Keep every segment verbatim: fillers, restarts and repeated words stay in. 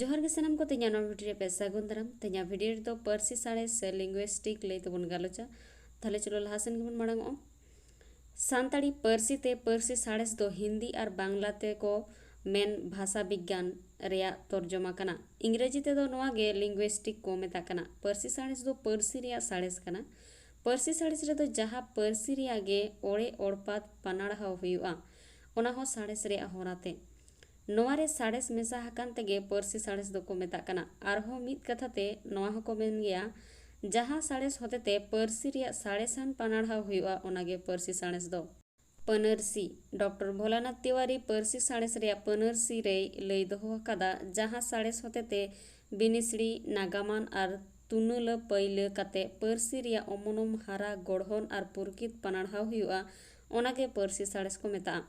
ᱡᱚᱦᱟᱨ ᱜᱮ ᱥᱟᱱᱟᱢ ᱠᱚ, ᱛᱮᱦᱮᱧᱟᱜ ᱱᱚᱣᱟ ᱵᱷᱤᱰᱤᱭᱳ ᱨᱮ ᱯᱮ ᱥᱟᱹᱜᱩᱱ ᱫᱟᱨᱟᱢ᱾ ᱛᱮᱦᱮᱧᱟᱜ ᱵᱷᱤᱰᱤᱭᱳ ᱨᱮᱫᱚ ᱯᱟᱹᱨᱥᱤ ᱥᱟᱬᱮᱥ ᱥᱮ ᱞᱤᱝᱜᱩᱭᱮᱥᱴᱤᱠ ᱞᱟᱹᱭ ᱛᱮᱵᱚᱱ ᱜᱟᱞᱚᱪᱟ᱾ ᱛᱟᱦᱞᱮ ᱪᱚᱞᱚ ᱞᱟᱦᱟ ᱥᱮᱱ ᱜᱮᱵᱚᱱ ᱢᱟᱲᱟᱝᱚᱜᱼᱟ᱾ ᱥᱟᱱᱛᱟᱲᱤ ᱯᱟᱹᱨᱥᱤ ᱛᱮ ᱯᱟᱹᱨᱥᱤ ᱥᱟᱬᱮᱥ ᱫᱚ ᱦᱤᱱᱫᱤ ᱟᱨ ᱵᱟᱝᱞᱟ ᱛᱮᱠᱚ ᱢᱮᱱ ᱵᱷᱟᱥᱟ ᱵᱤᱜᱽᱜᱟᱱ ᱨᱮᱭᱟᱜ ᱛᱚᱨᱡᱚᱢᱟ ᱠᱟᱱᱟ᱾ ᱤᱝᱨᱮᱡᱤ ᱛᱮᱫᱚ ᱱᱚᱣᱟ ᱜᱮ ᱞᱤᱝᱜᱩᱭᱮᱥᱴᱤᱠ ᱠᱚ ᱢᱮᱛᱟᱜ ᱠᱟᱱᱟ᱾ ᱯᱟᱹᱨᱥᱤ ᱥᱟᱬᱮᱥ ᱫᱚ ᱯᱟᱹᱨᱥᱤ ᱨᱮᱭᱟᱜ ᱥᱟᱬᱮᱥ ᱠᱟᱱᱟ᱾ ᱯᱟᱹᱨᱥᱤ ᱥᱟᱬᱮᱥ ᱨᱮᱫᱚ ᱡᱟᱦᱟᱸ ᱯᱟᱹᱨᱥᱤ ᱨᱮᱭᱟᱜ ᱜᱮ ᱚᱲᱮ ᱚᱲᱯᱟᱛ ᱯᱟᱱᱟᱲᱦᱟᱣ ᱦᱩᱭᱩᱜᱼᱟ, ᱚᱱᱟ ᱦᱚᱸ ᱥᱟᱬᱮᱥ ᱨᱮᱭᱟᱜ ᱦᱚᱨᱟ ᱛᱮ᱾ ᱱᱚᱣᱟ ᱨᱮ ᱥᱟᱬᱮᱥ ᱢᱮᱥᱟ ᱟᱠᱟᱱ ᱛᱮᱜᱮ ᱯᱟᱹᱨᱥᱤ ᱥᱟᱬᱮᱥ ᱫᱚᱠᱚ ᱢᱮᱛᱟᱜ ᱠᱟᱱᱟ᱾ ᱟᱨᱦᱚᱸ ᱢᱤᱫ ᱠᱟᱛᱷᱟ ᱛᱮ ᱱᱚᱣᱟ ᱦᱚᱸᱠᱚ ᱢᱮᱱ ᱜᱮᱭᱟ, ᱡᱟᱦᱟᱸ ᱥᱟᱬᱮᱥ ᱦᱚᱛᱮᱛᱮ ᱯᱟᱹᱨᱥᱤ ᱨᱮᱭᱟᱜ ᱥᱟᱬᱮᱥᱟᱱ ᱯᱟᱱᱟᱲᱦᱟᱣ ᱦᱩᱭᱩᱜᱼᱟ, ᱚᱱᱟᱜᱮ ᱯᱟᱹᱨᱥᱤ ᱥᱟᱬᱮᱥ ᱫᱚ᱾ ᱯᱟᱹᱱᱟᱹᱨᱥᱤ᱾ ᱰᱚᱠᱴᱚᱨ ᱵᱷᱳᱞᱟᱱᱟᱛᱷ ᱛᱤᱣᱟᱨᱤ ᱯᱟᱹᱨᱥᱤ ᱥᱟᱬᱮᱥ ᱨᱮᱭᱟᱜ ᱯᱟᱹᱱᱟᱹᱨᱥᱤ ᱨᱮᱭ ᱞᱟᱹᱭ ᱫᱚᱦᱚ ᱟᱠᱟᱫᱟ, ᱡᱟᱦᱟᱸ ᱥᱟᱬᱮᱥ ᱦᱚᱛᱮᱛᱮ ᱵᱤᱱᱤᱥᱲᱤ, ᱱᱟᱜᱟᱢᱟᱱ ᱟᱨ ᱛᱩᱱᱩᱞᱟᱹ ᱯᱟᱹᱭᱞᱟᱹ ᱠᱟᱛᱮ ᱯᱟᱹᱨᱥᱤ ᱨᱮᱭᱟᱜ ᱚᱢᱚᱱᱚᱢ ᱦᱟᱨᱟ, ᱜᱚᱲᱦᱚᱱ ᱟᱨ ᱯᱩᱨᱠᱤᱛ ᱯᱟᱱᱟᱲᱦᱟᱣ ᱦᱩᱭᱩᱜᱼᱟ, ᱚᱱᱟᱜᱮ ᱯᱟᱹᱨᱥᱤ ᱥᱟᱬᱮᱥ ᱠᱚ ᱢᱮᱛᱟᱜᱼᱟ᱾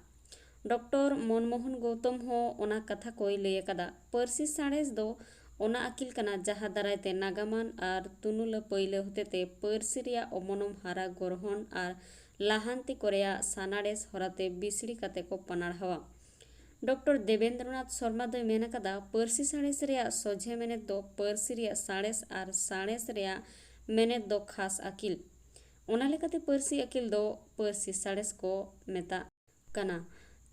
ᱰᱚᱠᱴᱚᱨ ᱢᱚᱱᱢᱳᱦᱚᱱ ᱜᱳᱣᱛᱚᱢ ᱦᱚᱸ ᱚᱱᱟ ᱠᱟᱛᱷᱟ ᱠᱚᱭ ᱞᱟᱹᱭ ᱟᱠᱟᱫᱟ᱾ ᱯᱟᱹᱨᱥᱤ ᱥᱟᱬᱮᱥ ᱫᱚ ᱚᱱᱟ ᱟᱹᱠᱤᱞ ᱠᱟᱱᱟ, ᱡᱟᱦᱟᱸ ᱫᱟᱨᱟᱭ ᱛᱮ ᱱᱟᱜᱟᱢᱟᱱ ᱟᱨ ᱛᱩᱱᱩᱞᱟᱹ ᱯᱟᱹᱭᱞᱟᱹ ᱦᱚᱛᱮᱛᱮ ᱯᱟᱹᱨᱥᱤ ᱨᱮᱭᱟᱜ ᱚᱢᱚᱱᱚᱢ ᱦᱟᱨᱟ, ᱜᱚᱨᱦᱚᱱ ᱟᱨ ᱞᱟᱦᱟᱱᱛᱤ ᱠᱚ ᱨᱮᱭᱟᱜ ᱥᱟᱱᱟᱲᱮᱥ ᱦᱚᱨᱟᱛᱮ ᱵᱤᱥᱲᱤ ᱠᱟᱛᱮ ᱠᱚ ᱯᱟᱱᱟᱲᱦᱟᱣᱟ᱾ ᱰᱚᱠᱴᱚᱨ ᱫᱮᱵᱮᱱᱫᱨᱚᱱᱟᱛᱷ ᱥᱚᱨᱢᱟ ᱫᱚᱭ ᱢᱮᱱ ᱟᱠᱟᱫᱟ, ᱯᱟᱹᱨᱥᱤ ᱥᱟᱬᱮᱥ ᱨᱮᱭᱟᱜ ᱥᱚᱡᱷᱮ ᱢᱮᱱᱮᱛ ᱫᱚ ᱯᱟᱹᱨᱥᱤ ᱨᱮᱭᱟᱜ ᱥᱟᱬᱮᱥ ᱟᱨ ᱥᱟᱬᱮᱥ ᱨᱮᱭᱟᱜ ᱢᱮᱱᱮᱛ ᱫᱚ ᱠᱷᱟᱥ ᱟᱹᱠᱤᱞ᱾ ᱚᱱᱟ ᱞᱮᱠᱟᱛᱮ ᱯᱟᱹᱨᱥᱤ ᱟᱹᱠᱤᱞ ᱫᱚ ᱯᱟᱹᱨᱥᱤ ᱥᱟᱬᱮᱥ ᱠᱚ ᱢᱮᱛᱟᱜ ᱠᱟᱱᱟ᱾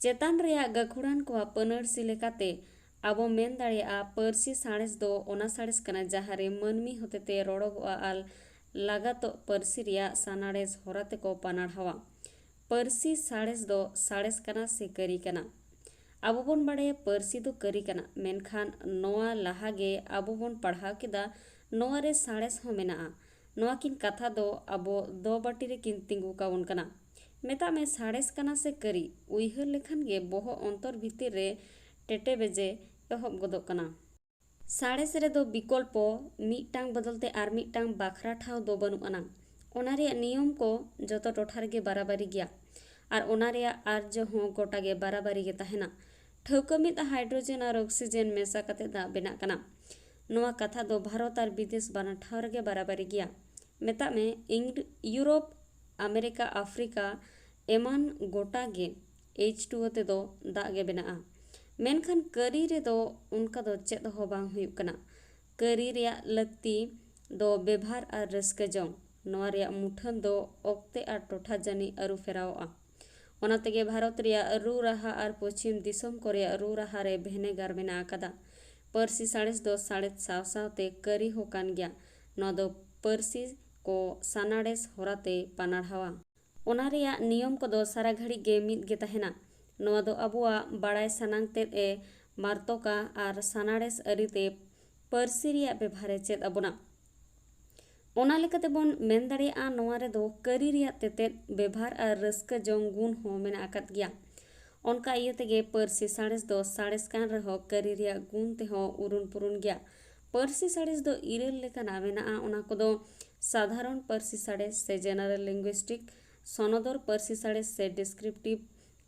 ᱪᱮᱛᱟᱱ ᱨᱮᱭᱟᱜ ᱜᱟᱹᱠᱷᱩᱲᱟᱱ ᱠᱚᱣᱟᱜ ᱯᱟᱹᱱᱟᱹᱨᱥᱤ ᱞᱮᱠᱟᱛᱮ ᱟᱵᱚ ᱢᱮᱱ ᱫᱟᱲᱮᱭᱟᱜᱼᱟ, ᱯᱟᱹᱨᱥᱤ ᱥᱟᱬᱮᱥ ᱫᱚ ᱚᱱᱟ ᱥᱟᱬᱮᱥ ᱠᱟᱱᱟ, ᱡᱟᱦᱟᱸ ᱨᱮ ᱢᱟᱹᱱᱢᱤ ᱦᱚᱛᱮᱛᱮ ᱨᱚᱲᱚᱜᱚᱜᱼᱟ ᱟᱨ ᱞᱟᱜᱟᱛᱚᱜ ᱯᱟᱹᱨᱥᱤ ᱨᱮᱭᱟᱜ ᱥᱟᱱᱟᱲᱮᱥ ᱦᱚᱨᱟ ᱛᱮᱠᱚ ᱯᱟᱱᱟᱲᱦᱟᱣᱟ᱾ ᱯᱟᱹᱨᱥᱤ ᱥᱟᱬᱮᱥ ᱫᱚ ᱥᱟᱬᱮᱥ ᱠᱟᱱᱟ ᱥᱮ ᱠᱟᱹᱨᱤ ᱠᱟᱱᱟ? ᱟᱵᱚ ᱵᱚᱱ ᱵᱟᱲᱟᱭᱟ ᱯᱟᱹᱨᱥᱤ ᱫᱚ ᱠᱟᱹᱨᱤ ᱠᱟᱱᱟ, ᱢᱮᱱᱠᱷᱟᱱ ᱱᱚᱣᱟ ᱞᱟᱦᱟ ᱜᱮ ᱟᱵᱚ ᱵᱚᱱ ᱯᱟᱲᱦᱟᱣ ᱠᱮᱫᱟ, ᱱᱚᱣᱟ ᱨᱮ ᱥᱟᱬᱮᱥ ᱦᱚᱸ ᱢᱮᱱᱟᱜᱼᱟ᱾ ᱱᱚᱣᱟ ᱠᱤᱱ ᱠᱟᱛᱷᱟ ᱫᱚ ᱟᱵᱚ ᱫᱚ ᱵᱟᱹᱴᱤ ᱨᱮᱠᱤᱱ ᱛᱤᱸᱜᱩ ᱠᱟᱵᱚᱱ ᱠᱟᱱᱟ᱾ ᱢᱮᱛᱟᱜ ᱢᱮ ᱥᱟᱬᱮᱥ ᱠᱟᱱᱟ ᱥᱮ ᱠᱟᱹᱨᱤ, ᱩᱭᱦᱟᱹᱨ ᱞᱮᱠᱷᱟᱱ ᱜᱮ ᱵᱚᱦᱚᱜ ᱚᱱᱛᱚᱨ ᱵᱷᱤᱛᱤᱨ ᱨᱮ ᱴᱮᱴᱮ ᱵᱮᱡᱮ ᱮᱦᱚᱵ ᱜᱚᱫᱚᱜ ᱠᱟᱱᱟ᱾ ᱥᱟᱬᱮᱥ ᱨᱮᱫᱚ ᱵᱤᱠᱚᱞᱯᱚ ᱢᱤᱫᱴᱟᱝ ᱵᱚᱫᱚᱞ ᱛᱮ ᱟᱨ ᱢᱤᱫᱴᱟᱝ ᱵᱟᱠᱷᱨᱟ ᱴᱷᱟᱶ ᱫᱚ ᱵᱟᱹᱱᱩᱜ ᱟᱱᱟᱝ᱾ ᱚᱱᱟ ᱨᱮᱭᱟᱜ ᱱᱤᱭᱚᱢ ᱠᱚ ᱡᱚᱛᱚ ᱴᱚᱴᱷᱟ ᱨᱮᱜᱮ ᱵᱟᱨᱟᱵᱟᱨᱤ ᱜᱮᱭᱟ ᱟᱨ ᱚᱱᱟ ᱨᱮᱭᱟᱜ ᱟᱨᱡᱚ ᱦᱚᱸ ᱜᱚᱴᱟ ᱜᱮ ᱵᱟᱨᱟᱵᱟᱨᱤ ᱜᱮ ᱛᱟᱦᱮᱱᱟ᱾ ᱴᱷᱟᱹᱣᱠᱟᱹ ᱢᱤᱫ, ᱦᱟᱭᱰᱨᱳᱡᱮᱱ ᱟᱨ ᱚᱠᱥᱤᱡᱮᱱ ᱢᱮᱥᱟ ᱠᱟᱛᱮ ᱫᱟᱜ ᱵᱮᱱᱟᱜ ᱠᱟᱱᱟ᱾ ᱱᱚᱣᱟ ᱠᱟᱛᱷᱟ ᱫᱚ ᱵᱷᱟᱨᱚᱛ ᱟᱨ ᱵᱤᱫᱮᱥ ᱵᱟᱱᱟᱨ ᱴᱷᱟᱶ ᱨᱮᱜᱮ ᱵᱟᱨᱟᱵᱟᱨᱤ ᱜᱮᱭᱟ᱾ ᱢᱮᱛᱟᱜ ᱢᱮ ᱤᱝ-, ᱤᱭᱩᱨᱳᱯ, ᱟᱢᱮᱨᱤᱠᱟ, ᱟᱯᱷᱨᱤᱠᱟ ᱮᱢᱟᱱ ᱜᱚᱴᱟ ᱜᱮ ᱮᱭᱤᱪ ᱴᱩ ᱳ ᱛᱮᱫᱚ ᱫᱟᱜ ᱜᱮ ᱵᱮᱱᱟᱜᱼᱟ᱾ ᱢᱮᱱᱠᱷᱟᱱ ᱠᱟᱹᱨᱤ ᱨᱮᱫᱚ ᱚᱱᱠᱟ ᱫᱚ ᱪᱮᱫ ᱦᱚᱸ ᱵᱟᱝ ᱦᱩᱭᱩᱜ ᱠᱟᱱᱟ᱾ ᱠᱟᱹᱨᱤ ᱨᱮᱭᱟᱜ ᱞᱟᱹᱠᱛᱤ ᱫᱚ ᱵᱮᱵᱷᱟᱨ ᱟᱨ ᱨᱟᱹᱥᱠᱟᱹ ᱡᱚᱝ᱾ ᱱᱚᱣᱟ ᱨᱮᱭᱟᱜ ᱢᱩᱴᱷᱟᱹᱱ ᱫᱚ ᱚᱠᱛᱮ ᱟᱨ ᱴᱚᱴᱷᱟ ᱡᱟᱹᱱᱤᱡ ᱟᱹᱨᱩ ᱯᱷᱮᱨᱟᱣᱚᱜᱼᱟ᱾ ᱚᱱᱟ ᱛᱮᱜᱮ ᱵᱷᱟᱨᱚᱛ ᱨᱮᱭᱟᱜ ᱨᱩ ᱨᱟᱦᱟ ᱟᱨ ᱯᱚᱪᱷᱤᱢ ᱫᱤᱥᱚᱢ ᱠᱚ ᱨᱮᱭᱟᱜ ᱨᱩ ᱨᱟᱦᱟ ᱨᱮ ᱵᱷᱮᱱᱮᱜᱟᱨ ᱢᱮᱱᱟᱜ ᱟᱠᱟᱫᱟ᱾ ᱯᱟᱹᱨᱥᱤ ᱥᱟᱬᱮᱥ ᱫᱚ ᱥᱟᱬᱮᱥ ᱥᱟᱶ ᱥᱟᱶᱛᱮ ᱠᱟᱹᱨᱤ ᱦᱚᱸ ᱠᱟᱱ ᱜᱮᱭᱟ᱾ ᱱᱚᱣᱟ ᱫᱚ ᱯᱟᱹᱨᱥᱤ ᱠᱚ ᱥᱟᱱᱟᱲᱮᱥ ᱦᱚᱨᱟᱛᱮ ᱯᱟᱱᱟᱲᱦᱟᱣᱟ᱾ ᱚᱱᱟ ᱨᱮᱭᱟᱜ ᱱᱤᱭᱚᱢ ᱠᱚᱫᱚ ᱥᱟᱨᱟ ᱜᱷᱟᱹᱲᱤᱡ ᱜᱮ ᱢᱤᱫ ᱜᱮ ᱛᱟᱦᱮᱱᱟ᱾ ᱱᱚᱣᱟ ᱫᱚ ᱟᱵᱚᱣᱟᱜ ᱵᱟᱲᱟᱭ ᱥᱟᱱᱟᱝ ᱛᱮᱫ ᱮ ᱢᱟᱨᱛᱚᱠᱟ ᱟᱨ ᱥᱟᱱᱟᱲᱮᱥ ᱟᱹᱨᱤᱛᱮ ᱯᱟᱹᱨᱥᱤ ᱨᱮᱭᱟᱜ ᱵᱮᱵᱷᱟᱨᱮ ᱪᱮᱫ ᱟᱵᱚᱱᱟ᱾ ᱚᱱᱟ ᱞᱮᱠᱟᱛᱮ ᱵᱚᱱ ᱢᱮᱱ ᱫᱟᱲᱮᱭᱟᱜᱼᱟ, ᱱᱚᱣᱟ ᱨᱮᱫᱚ ᱠᱟᱹᱨᱤ ᱨᱮᱭᱟᱜ ᱛᱮᱛᱮᱫ, ᱵᱮᱵᱷᱟᱨ ᱟᱨ ᱨᱟᱹᱥᱠᱟᱹ ᱡᱚᱝ ᱜᱩᱱ ᱦᱚᱸ ᱢᱮᱱᱟᱜ ᱟᱠᱟᱫ ᱜᱮᱭᱟ᱾ ᱚᱱᱠᱟ ᱤᱭᱟᱹ ᱛᱮᱜᱮ ᱯᱟᱹᱨᱥᱤ ᱥᱟᱬᱮᱥ ᱫᱚ ᱥᱟᱬᱮᱥ ᱠᱟᱱ ᱨᱮᱦᱚᱸ ᱠᱟᱹᱨᱤ ᱨᱮᱭᱟᱜ ᱜᱩᱱ ᱛᱮᱦᱚᱸ ᱩᱨᱩᱱ ᱯᱩᱨᱩᱱ ᱜᱮᱭᱟ᱾ ᱯᱟᱹᱨᱥᱤ ᱥᱟᱬᱮᱥ ᱫᱚ ᱤᱨᱟᱹᱞ ᱞᱮᱠᱟᱱᱟᱜ ᱢᱮᱱᱟᱜᱼᱟ, ᱚᱱᱟ ᱠᱚᱫᱚ ᱥᱟᱫᱷᱟᱨᱚᱱ ᱯᱟᱹᱨᱥᱤ ᱥᱟᱬᱮᱥ ᱥᱮ general linguistic, ᱥᱚᱱᱚᱫᱚᱨ ᱯᱟᱹᱨᱥᱤ ᱥᱟᱬᱮᱥ ᱥᱮ descriptive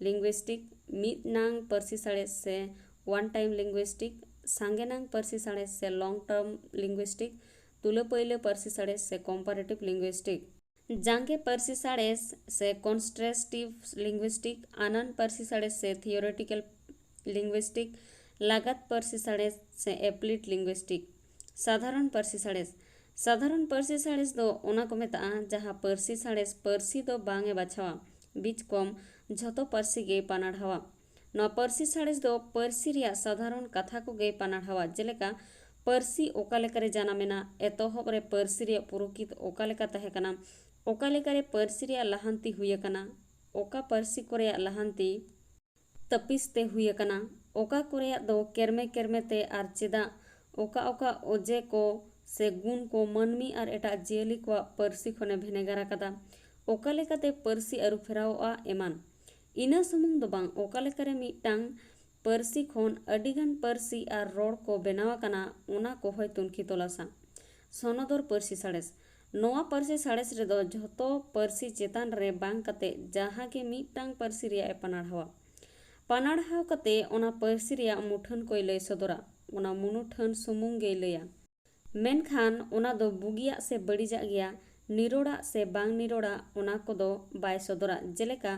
linguistic, ᱢᱤᱫ ᱱᱟᱝ ᱯᱟᱹᱨᱥᱤ ᱥᱟᱬᱮᱥ ᱥᱮ one time linguistic, ᱥᱟᱸᱜᱮ ᱱᱟᱝ ᱯᱟᱹᱨᱥᱤ ᱥᱟᱬᱮᱥ ᱥᱮ long term linguistic, ᱛᱩᱞᱟᱹ ᱯᱟᱹᱭᱞᱟᱹ ᱯᱟᱹᱨᱥᱤ ᱥᱟᱬᱮᱥ ᱥᱮ comparative linguistic, ᱡᱟᱸᱜᱮ ᱯᱟᱹᱨᱥᱤ ᱥᱟᱬᱮᱥ ᱥᱮ constructive linguistic, ᱟᱱᱟᱱ ᱯᱟᱹᱨᱥᱤ ᱥᱟᱬᱮᱥ ᱥᱮ theoretical linguistic, ᱞᱟᱜᱟᱛ ᱯᱟᱹᱨᱥᱤ ᱥᱟᱬᱮᱥ ᱥᱮ applied linguistic, ᱥᱟᱫᱷᱟᱨᱚᱱ ᱯᱟᱹᱨᱥᱤ ᱥᱟᱬᱮᱥ᱾ ᱥᱟᱫᱷᱟᱨᱚᱱ ᱯᱟᱹᱨᱥᱤ ᱥᱟᱬᱮᱥ ᱫᱚ ᱚᱱᱟ ᱠᱚ ᱢᱮᱛᱟᱜᱼᱟ, ᱡᱟᱦᱟᱸ ᱯᱟᱹᱨᱥᱤ ᱥᱟᱬᱮᱥ ᱯᱟᱹᱨᱥᱤ ᱫᱚ ᱵᱟᱝ ᱮ ᱵᱟᱪᱷᱟᱣᱟ, ᱵᱤᱪᱠᱚᱢ ᱡᱷᱚᱛᱚ ᱯᱟᱹᱨᱥᱤ ᱜᱮᱭ ᱯᱟᱱᱟᱲᱦᱟᱣᱟ᱾ ᱱᱚᱣᱟ ᱯᱟᱹᱨᱥᱤ ᱥᱟᱬᱮᱥ ᱫᱚ ᱯᱟᱹᱨᱥᱤ ᱨᱮᱭᱟᱜ ᱥᱟᱫᱷᱟᱨᱚᱱ ᱠᱟᱛᱷᱟ ᱠᱚᱜᱮᱭ ᱯᱟᱱᱟᱲᱦᱟᱣᱟ, ᱡᱮᱞᱮᱠᱟ ᱯᱟᱹᱨᱥᱤ ᱚᱠᱟ ᱞᱮᱠᱟᱨᱮ ᱡᱟᱱᱟᱢ ᱮᱱᱟ, ᱮᱛᱚᱦᱚᱵ ᱨᱮ ᱯᱟᱹᱨᱥᱤ ᱨᱮᱭᱟᱜ ᱯᱩᱨᱩᱠᱤᱛ ᱚᱠᱟ ᱞᱮᱠᱟ ᱛᱟᱦᱮᱸ ᱠᱟᱱᱟ, ᱚᱠᱟ ᱞᱮᱠᱟᱨᱮ ᱯᱟᱹᱨᱥᱤ ᱨᱮᱭᱟᱜ ᱞᱟᱦᱟᱱᱛᱤ ᱦᱩᱭ ᱟᱠᱟᱱᱟ, ᱚᱠᱟ ᱯᱟᱹᱨᱥᱤ ᱠᱚ ᱨᱮᱭᱟᱜ ᱞᱟᱦᱟᱱᱛᱤ ᱛᱟᱹᱯᱤᱥ ᱛᱮ ᱦᱩᱭ ᱟᱠᱟᱱᱟ, ᱚᱠᱟ ᱠᱚ ᱨᱮᱭᱟᱜ ᱫᱚ ᱠᱮᱨᱢᱮ ᱠᱮᱨᱢᱮ ᱛᱮ ᱟᱨ ᱪᱮᱫᱟᱜ, ᱚᱠᱟ ᱚᱠᱟ ᱚᱡᱮ ᱠᱚ ᱥᱮ ᱜᱩᱱ ᱠᱚ ᱢᱟᱹᱱᱢᱤ ᱟᱨ ᱮᱴᱟᱜ ᱡᱤᱭᱟᱹᱞᱤ ᱠᱚᱣᱟᱜ ᱯᱟᱹᱨᱥᱤ ᱠᱷᱚᱱᱮ ᱵᱷᱮᱱᱮᱜᱟᱨ ᱟᱠᱟᱫᱟ, ᱚᱠᱟ ᱞᱮᱠᱟᱛᱮ ᱯᱟᱹᱨᱥᱤ ᱟᱹᱨᱩ ᱯᱷᱮᱨᱟᱣᱚᱜᱼᱟ ᱮᱢᱟᱱ᱾ ᱤᱱᱟᱹ ᱥᱩᱢᱩᱝ ᱫᱚ ᱵᱟᱝ, ᱚᱠᱟ ᱞᱮᱠᱟᱨᱮ ᱢᱤᱫᱴᱟᱝ ᱯᱟᱹᱨᱥᱤ ᱠᱷᱚᱱ ᱟᱹᱰᱤᱜᱟᱱ ᱯᱟᱹᱨᱥᱤ ᱟᱨ ᱨᱚᱲ ᱠᱚ ᱵᱮᱱᱟᱣ ᱟᱠᱟᱱᱟ, ᱚᱱᱟ ᱠᱚᱦᱚᱸᱭ ᱛᱩᱱᱠᱷᱤ ᱛᱚᱞᱟᱥᱟ᱾ ᱥᱚᱱᱚᱫᱚᱨ ᱯᱟᱹᱨᱥᱤ ᱥᱟᱬᱮᱥ᱾ ᱱᱚᱣᱟ ᱯᱟᱹᱨᱥᱤ ᱥᱟᱬᱮᱥ ᱨᱮᱫᱚ ᱡᱷᱚᱛᱚ ᱯᱟᱹᱨᱥᱤ ᱪᱮᱛᱟᱱ ᱨᱮ ᱵᱟᱝ ᱠᱟᱛᱮ ᱡᱟᱦᱟᱸ ᱜᱮ ᱢᱤᱫᱴᱟᱝ ᱯᱟᱹᱨᱥᱤ ᱨᱮᱭᱟᱜ ᱮ ᱯᱟᱱᱟᱲᱦᱟᱣᱟ᱾ ᱯᱟᱱᱟᱲᱦᱟᱣ ᱠᱟᱛᱮ ᱚᱱᱟ ᱯᱟᱹᱨᱥᱤ ᱨᱮᱭᱟᱜ ᱢᱩᱴᱷᱟᱹᱱ ᱠᱚᱭ ᱞᱟᱹᱭ ᱥᱚᱫᱚᱨᱟ, ᱚᱱᱟ ᱢᱩᱱᱩᱴᱷᱟᱹᱱ ᱥᱩᱢᱩᱝ ᱜᱮᱭ ᱞᱟᱹᱭᱟ᱾ ᱢᱮᱱᱠᱷᱟᱱ ᱚᱱᱟ ᱫᱚ ᱵᱩᱜᱤᱭᱟᱜ ᱥᱮ ᱵᱟᱹᱲᱤᱡᱟᱜ ᱜᱮᱭᱟ, ᱱᱤᱨᱚᱲᱟᱜ ᱥᱮ ᱵᱟᱝ ᱱᱤᱨᱚᱲᱟᱜ, ᱚᱱᱟ ᱠᱚᱫᱚ ᱵᱟᱭ ᱥᱚᱫᱚᱨᱟ᱾ ᱡᱮᱞᱮᱠᱟ,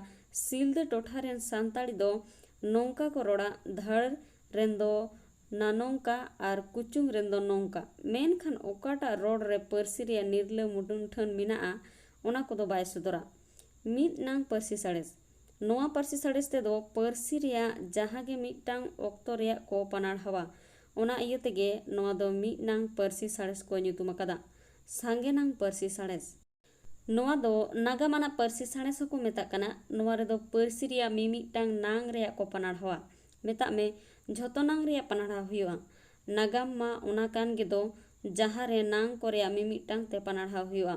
ᱥᱤᱞᱫᱟᱹ ᱴᱚᱴᱷᱟ ᱨᱮᱱ ᱥᱟᱱᱛᱟᱲᱤ ᱫᱚ ᱱᱚᱝᱠᱟ ᱠᱚ ᱨᱚᱲᱟ, ᱫᱷᱟᱲ ᱨᱮᱱ ᱫᱚ ᱱᱟᱱᱚᱝᱠᱟ ᱟᱨ ᱠᱩᱪᱩᱝ ᱨᱮᱱ ᱫᱚ ᱱᱚᱝᱠᱟ᱾ ᱢᱮᱱᱠᱷᱟᱱ ᱚᱠᱟᱴᱟᱜ ᱨᱚᱲ ᱨᱮ ᱯᱟᱹᱨᱥᱤ ᱨᱮᱭᱟᱜ ᱱᱤᱨᱞᱟᱹ ᱢᱩᱴᱷᱟᱹᱱ ᱢᱮᱱᱟᱜᱼᱟ, ᱚᱱᱟ ᱠᱚᱫᱚ ᱵᱟᱭ ᱥᱚᱫᱚᱨᱟ᱾ ᱢᱤᱫ ᱱᱟᱝ ᱯᱟᱹᱨᱥᱤ ᱥᱟᱬᱮᱥ᱾ ᱱᱚᱣᱟ ᱯᱟᱹᱨᱥᱤ ᱥᱟᱬᱮᱥ ᱛᱮᱫᱚ ᱯᱟᱹᱨᱥᱤ ᱨᱮᱭᱟᱜ ᱡᱟᱦᱟᱸ ᱜᱮ ᱢᱤᱫᱴᱟᱝ ᱚᱠᱛᱚ ᱨᱮᱭᱟᱜ ᱠᱚ ᱯᱟᱱᱟᱲᱦᱟᱣᱟ᱾ ᱚᱱᱟ ᱤᱭᱟᱹ ᱛᱮᱜᱮ ᱱᱚᱣᱟ ᱫᱚ ᱢᱤᱫ ᱱᱟᱝ ᱯᱟᱹᱨᱥᱤ ᱥᱟᱬᱮᱥ ᱠᱚ ᱧᱩᱛᱩᱢ ᱟᱠᱟᱫᱟ᱾ ᱥᱟᱸᱜᱮ ᱱᱟᱝ ᱯᱟᱹᱨᱥᱤ ᱥᱟᱬᱮᱥ᱾ ᱱᱚᱣᱟ ᱫᱚ ᱱᱟᱜᱟᱢ ᱟᱱᱟᱜ ᱯᱟᱹᱨᱥᱤ ᱥᱟᱬᱮᱥ ᱦᱚᱸᱠᱚ ᱢᱮᱛᱟᱜ ᱠᱟᱱᱟ᱾ ᱱᱚᱣᱟ ᱨᱮᱫᱚ ᱯᱟᱹᱨᱥᱤ ᱨᱮᱭᱟᱜ ᱢᱤᱢᱤᱫᱴᱟᱝ ᱱᱟᱝ ᱨᱮᱭᱟᱜ ᱠᱚ ᱯᱟᱱᱟᱲᱦᱟᱣᱟ᱾ ᱢᱮᱛᱟᱜ ᱢᱮ, ᱡᱷᱚᱛᱚ ᱱᱟᱝ ᱨᱮᱭᱟᱜ ᱯᱟᱱᱟᱲᱦᱟᱣ ᱦᱩᱭᱩᱜᱼᱟ᱾ ᱱᱟᱜᱟᱢ ᱢᱟ ᱚᱱᱟ ᱠᱟᱱ ᱜᱮᱫᱚ, ᱡᱟᱦᱟᱸ ᱨᱮ ᱱᱟᱝ ᱠᱚ ᱨᱮᱭᱟᱜ ᱢᱤᱢᱤᱫᱴᱟᱝ ᱛᱮ ᱯᱟᱱᱟᱲᱦᱟᱣ ᱦᱩᱭᱩᱜᱼᱟ᱾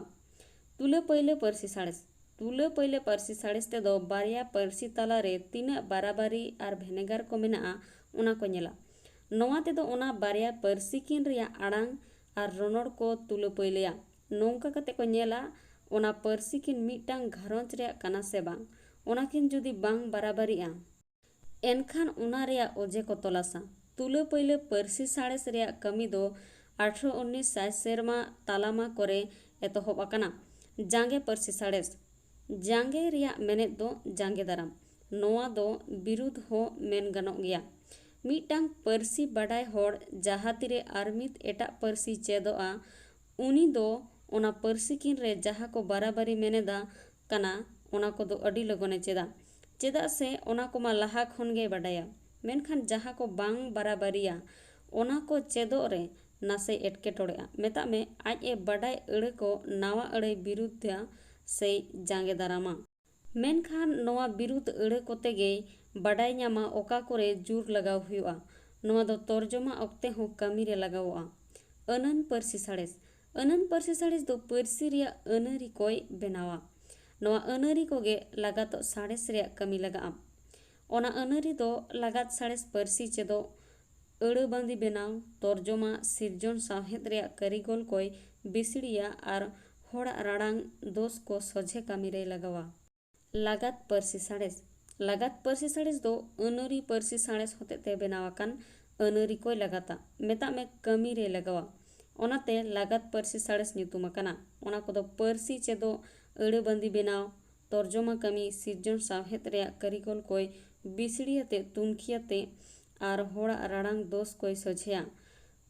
ᱛᱩᱞᱟᱹ ᱯᱟᱹᱭᱞᱟᱹ ᱯᱟᱹᱨᱥᱤ ᱥᱟᱬᱮᱥ᱾ ᱛᱩᱞᱟᱹ ᱯᱟᱹᱭᱞᱟᱹ ᱯᱟᱹᱨᱥᱤ ᱥᱟᱬᱮᱥ ᱛᱮᱫᱚ ᱵᱟᱨᱭᱟ ᱯᱟᱹᱨᱥᱤ ᱛᱟᱞᱟᱨᱮ ᱛᱤᱱᱟᱹᱜ ᱵᱟᱨᱟᱵᱟᱨᱤ ᱟᱨ ᱵᱷᱮᱱᱮᱜᱟᱨ ᱠᱚ ᱢᱮᱱᱟᱜᱼᱟ, ᱚᱱᱟ ᱠᱚ ᱧᱮᱞᱟ᱾ ᱱᱚᱣᱟ ᱛᱮᱫᱚ ᱚᱱᱟ ᱵᱟᱨᱭᱟ ᱯᱟᱹᱨᱥᱤ ᱠᱤᱱ ᱨᱮᱭᱟᱜ ᱟᱲᱟᱝ ᱟᱨ ᱨᱚᱱᱚᱲ ᱠᱚ ᱛᱩᱞᱟᱹ ᱯᱟᱹᱭᱞᱟᱹᱭᱟ᱾ ᱱᱚᱝᱠᱟ ᱠᱟᱛᱮ ᱠᱚ ᱧᱮᱞᱟ ᱚᱱᱟ ᱯᱟᱹᱨᱥᱤ ᱠᱤᱱ ᱢᱤᱫᱴᱟᱝ ᱜᱷᱟᱨᱚᱸᱡᱽ ᱨᱮᱭᱟᱜ ᱠᱟᱱᱟ ᱥᱮ ᱵᱟᱝ᱾ ᱚᱱᱟ ᱠᱤᱱ ᱡᱩᱫᱤ ᱵᱟᱝ ᱵᱟᱨᱟᱵᱟᱨᱤᱜᱼᱟ, ᱮᱱᱠᱷᱟᱱ ᱚᱱᱟ ᱨᱮᱭᱟᱜ ᱚᱡᱮ ᱠᱚ ᱛᱚᱞᱟᱥᱟ᱾ ᱛᱩᱞᱟᱹ ᱯᱟᱹᱭᱞᱟᱹ ᱯᱟᱹᱨᱥᱤ ᱥᱟᱬᱮᱥ ᱨᱮᱭᱟᱜ ᱠᱟᱹᱢᱤ ᱫᱚ ᱟᱴᱷᱨᱚ ᱩᱱᱤᱥ ᱥᱟᱭ ᱥᱮᱨᱢᱟ ᱛᱟᱞᱟᱢᱟ ᱠᱚᱨᱮ ᱮᱛᱚᱦᱚᱵ ᱟᱠᱟᱱᱟ᱾ ᱡᱟᱸᱜᱮ ᱯᱟᱹᱨᱥᱤ ᱥᱟᱬᱮᱥ᱾ ᱡᱟᱸᱜᱮ ᱨᱮᱭᱟᱜ ᱢᱮᱱᱮᱫ ᱫᱚ ᱡᱟᱸᱜᱮ ᱫᱟᱨᱟᱢ᱾ ᱱᱚᱣᱟ ᱫᱚ ᱵᱤᱨᱩᱫᱷ ᱦᱚᱸ ᱢᱮᱱ ᱜᱟᱱᱚᱜ ᱜᱮᱭᱟ᱾ ᱢᱤᱫᱴᱟᱝ ᱯᱟᱹᱨᱥᱤ ᱵᱟᱰᱟᱭ ᱦᱚᱲ ᱡᱟᱦᱟᱸ ᱛᱤᱨᱮ ᱟᱨ ᱢᱤᱫ ᱮᱴᱟᱜ ᱯᱟᱹᱨᱥᱤ ᱪᱮᱫᱚᱜᱼᱟ, ᱩᱱᱤ ᱫᱚ ᱚᱱᱟ ᱯᱟᱹᱨᱥᱤ ᱠᱤᱱ ᱨᱮ ᱡᱟᱦᱟᱸ ᱠᱚ ᱵᱟᱨᱟᱵᱟᱨᱤ ᱢᱮᱱᱮᱫᱟ ᱠᱟᱱᱟ, ᱚᱱᱟ ᱠᱚᱫᱚ ᱟᱹᱰᱤ ᱞᱚᱜᱚᱱᱮ ᱪᱮᱫᱟ᱾ ᱪᱮᱫᱟᱜ ᱥᱮ ᱚᱱᱟ ᱠᱚᱢᱟ ᱞᱟᱦᱟ ᱠᱷᱚᱱ ᱜᱮᱭ ᱵᱟᱰᱟᱭᱟ᱾ ᱢᱮᱱᱠᱷᱟᱱ ᱡᱟᱦᱟᱸ ᱠᱚ ᱵᱟᱝ ᱵᱟᱨᱟᱵᱟᱨᱤᱭᱟ, ᱚᱱᱟ ᱠᱚ ᱪᱮᱫᱚᱜ ᱨᱮ ᱱᱟᱥᱮ ᱮᱴᱠᱮᱴᱚᱬᱮᱜᱼᱟ᱾ ᱢᱮᱛᱟᱜ ᱢᱮ, ᱟᱡ ᱮ ᱵᱟᱰᱟᱭ ᱟᱹᱲᱟᱹ ᱠᱚ ᱱᱟᱣᱟ ᱟᱹᱲᱟᱹᱭ ᱵᱤᱨᱩᱫᱷᱟ ᱥᱮᱭ ᱡᱟᱸᱜᱮ ᱫᱟᱨᱟᱢᱟ᱾ ᱢᱮᱱᱠᱷᱟᱱ ᱱᱚᱣᱟ ᱵᱤᱨᱩᱫᱷ ᱟᱹᱲᱟᱹ ᱠᱚᱛᱮ ᱜᱮᱭ ᱵᱟᱰᱟᱭ ᱧᱟᱢᱟ ᱚᱠᱟ ᱠᱚᱨᱮ ᱡᱳᱨ ᱞᱟᱜᱟᱣ ᱦᱩᱭᱩᱜᱼᱟ᱾ ᱱᱚᱣᱟ ᱫᱚ ᱛᱚᱨᱡᱚᱢᱟ ᱚᱠᱛᱮ ᱦᱚᱸ ᱠᱟᱹᱢᱤ ᱨᱮ ᱞᱟᱜᱟᱣᱚᱜᱼᱟ᱾ ᱟᱹᱱᱟᱹᱱ ᱯᱟᱹᱨᱥᱤ ᱥᱟᱬᱮᱥ᱾ ᱟᱹᱱᱟᱹᱱ ᱯᱟᱹᱨᱥᱤ ᱥᱟᱬᱮᱥ ᱫᱚ ᱯᱟᱹᱨᱥᱤ ᱨᱮᱭᱟᱜ ᱟᱹᱱᱟᱹᱨᱤ ᱠᱚᱭ ᱵᱮᱱᱟᱣᱟ᱾ ᱱᱚᱣᱟ ᱟᱹᱱᱟᱹᱨᱤ ᱠᱚᱜᱮ ᱞᱟᱜᱟᱛᱚᱜ ᱥᱟᱬᱮᱥ ᱨᱮᱭᱟᱜ ᱠᱟᱹᱢᱤ ᱞᱟᱜᱟᱜᱼᱟ᱾ ᱚᱱᱟ ᱟᱹᱱᱟᱹᱨᱤ ᱫᱚ ᱞᱟᱜᱟᱛ ᱥᱟᱬᱮᱥ ᱯᱟᱹᱨᱥᱤ ᱪᱮᱫᱚᱜ, ᱟᱹᱲᱟᱹ ᱵᱟᱸᱫᱤ ᱵᱮᱱᱟᱣ, ᱛᱚᱨᱡᱚᱢᱟ, ᱥᱤᱨᱡᱚᱱ ᱥᱟᱶᱦᱮᱫ ᱨᱮᱭᱟᱜ ᱠᱟᱹᱨᱤᱜᱚᱞ ᱠᱚᱭ ᱵᱤᱥᱲᱤᱭᱟ ᱟᱨ ᱦᱚᱲᱟᱜ ᱨᱟᱲᱟᱝ ᱫᱳᱥ ᱠᱚ ᱥᱚᱡᱷᱮ ᱠᱟᱹᱢᱤ ᱨᱮᱭ ᱞᱟᱜᱟᱣᱟ᱾ ᱞᱟᱜᱟᱛ ᱯᱟᱹᱨᱥᱤ ᱥᱟᱬᱮᱥ᱾ ᱞᱟᱜᱟᱛ ᱯᱟᱹᱨᱥᱤ ᱥᱟᱬᱮᱥ ᱫᱚ ᱟᱹᱱᱟᱹᱨᱤ ᱯᱟᱹᱨᱥᱤ ᱥᱟᱬᱮᱥ ᱦᱚᱛᱮᱛᱮ ᱵᱮᱱᱟᱣ ᱟᱠᱟᱱ ᱟᱹᱱᱟᱹᱨᱤ ᱠᱚᱭ ᱞᱟᱜᱟᱛᱟ, ᱢᱮᱛᱟᱜ ᱢᱮ ᱠᱟᱹᱢᱤ ᱨᱮᱭ ᱞᱟᱜᱟᱣᱟ᱾ ᱚᱱᱟᱛᱮ ᱞᱟᱜᱟᱛ ᱯᱟᱹᱨᱥᱤ ᱥᱟᱬᱮᱥ ᱧᱩᱛᱩᱢ ᱟᱠᱟᱱᱟ᱾ ᱚᱱᱟ ᱠᱚᱫᱚ ᱯᱟᱹᱨᱥᱤ ᱪᱮᱫᱚᱜ, ᱟᱹᱲᱟᱹ ᱵᱟᱸᱫᱤ ᱵᱮᱱᱟᱣ, ᱛᱚᱨᱡᱚᱢᱟ ᱠᱟᱹᱢᱤ, ᱥᱤᱨᱡᱚᱱ ᱥᱟᱶᱦᱮᱫ ᱨᱮᱭᱟᱜ ᱠᱟᱹᱨᱤᱜᱚᱞ ᱠᱚᱭ ᱵᱤᱥᱲᱤᱭᱟᱛᱮ, ᱛᱩᱱᱠᱷᱤᱭᱟᱛᱮ ᱟᱨ ᱦᱚᱲᱟᱜ ᱨᱟᱲᱟᱝ ᱫᱳᱥ ᱠᱚᱭ ᱥᱚᱡᱷᱮᱭᱟ᱾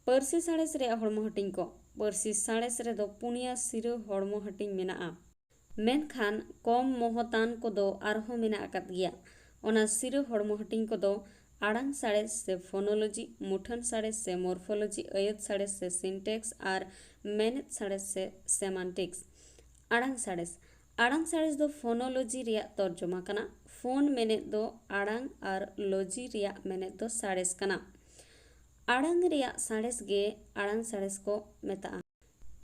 ᱯᱟᱹᱨᱥᱤ ᱥᱟᱬᱮᱥ ᱨᱮᱭᱟᱜ ᱦᱚᱲᱢᱚ ᱦᱟᱹᱴᱤᱧ ᱠᱚ᱾ ᱯᱟᱹᱨᱥᱤ ᱥᱟᱬᱮᱥ ᱨᱮᱫᱚ ᱯᱩᱱᱭᱟ ᱥᱤᱨᱟᱹ ᱦᱚᱲᱢᱚ ᱦᱟᱹᱴᱤᱧ ᱢᱮᱱᱟᱜᱼᱟ, ᱢᱮᱱᱠᱷᱟᱱ ᱠᱚᱢ ᱢᱚᱦᱚᱛᱟᱱ ᱠᱚᱫᱚ ᱟᱨᱦᱚᱸ ᱢᱮᱱᱟᱜ ᱟᱠᱟᱫ ᱜᱮᱭᱟ᱾ ᱚᱱᱟ ᱥᱤᱨᱟᱹ ᱦᱚᱲᱢᱚ ᱦᱟᱹᱴᱤᱧ ᱠᱚᱫᱚ ᱟᱲᱟᱝ ᱥᱟᱬᱮᱥ ᱥᱮ ᱯᱷᱳᱱᱳᱞᱚᱡᱤ, ᱢᱩᱴᱷᱟᱹᱱ ᱥᱟᱬᱮᱥ ᱥᱮ ᱢᱚᱨᱯᱷᱳᱞᱚᱡᱤ, ᱟᱹᱭᱟᱹᱛ ᱥᱟᱬᱮᱥ ᱥᱮ ᱥᱤᱱᱴᱮᱠᱥ ᱟᱨ ᱢᱮᱱᱮᱛ ᱥᱟᱬᱮᱥ ᱥᱮ ᱥᱮᱢᱟᱱᱴᱤᱠᱥ᱾ ᱟᱲᱟᱝ ᱥᱟᱬᱮᱥ᱾ ᱟᱲᱟᱝ ᱥᱟᱬᱮᱥ ᱫᱚ ᱯᱷᱳᱱᱳᱞᱚᱡᱤ ᱨᱮᱭᱟᱜ ᱛᱚᱨᱡᱚᱢᱟ ᱠᱟᱱᱟ᱾ ᱯᱷᱳᱱ ᱢᱮᱱᱮᱛ ᱫᱚ ᱟᱲᱟᱝ ᱟᱨ ᱞᱚᱡᱤ ᱨᱮᱭᱟᱜ ᱢᱮᱱᱮᱛ ᱫᱚ ᱥᱟᱬᱮᱥ ᱠᱟᱱᱟ᱾ ᱟᱲᱟᱝ ᱨᱮᱭᱟᱜ ᱥᱟᱬᱮᱥ ᱜᱮ ᱟᱲᱟᱝ ᱥᱟᱬᱮᱥ ᱠᱚ ᱢᱮᱛᱟᱜᱼᱟ᱾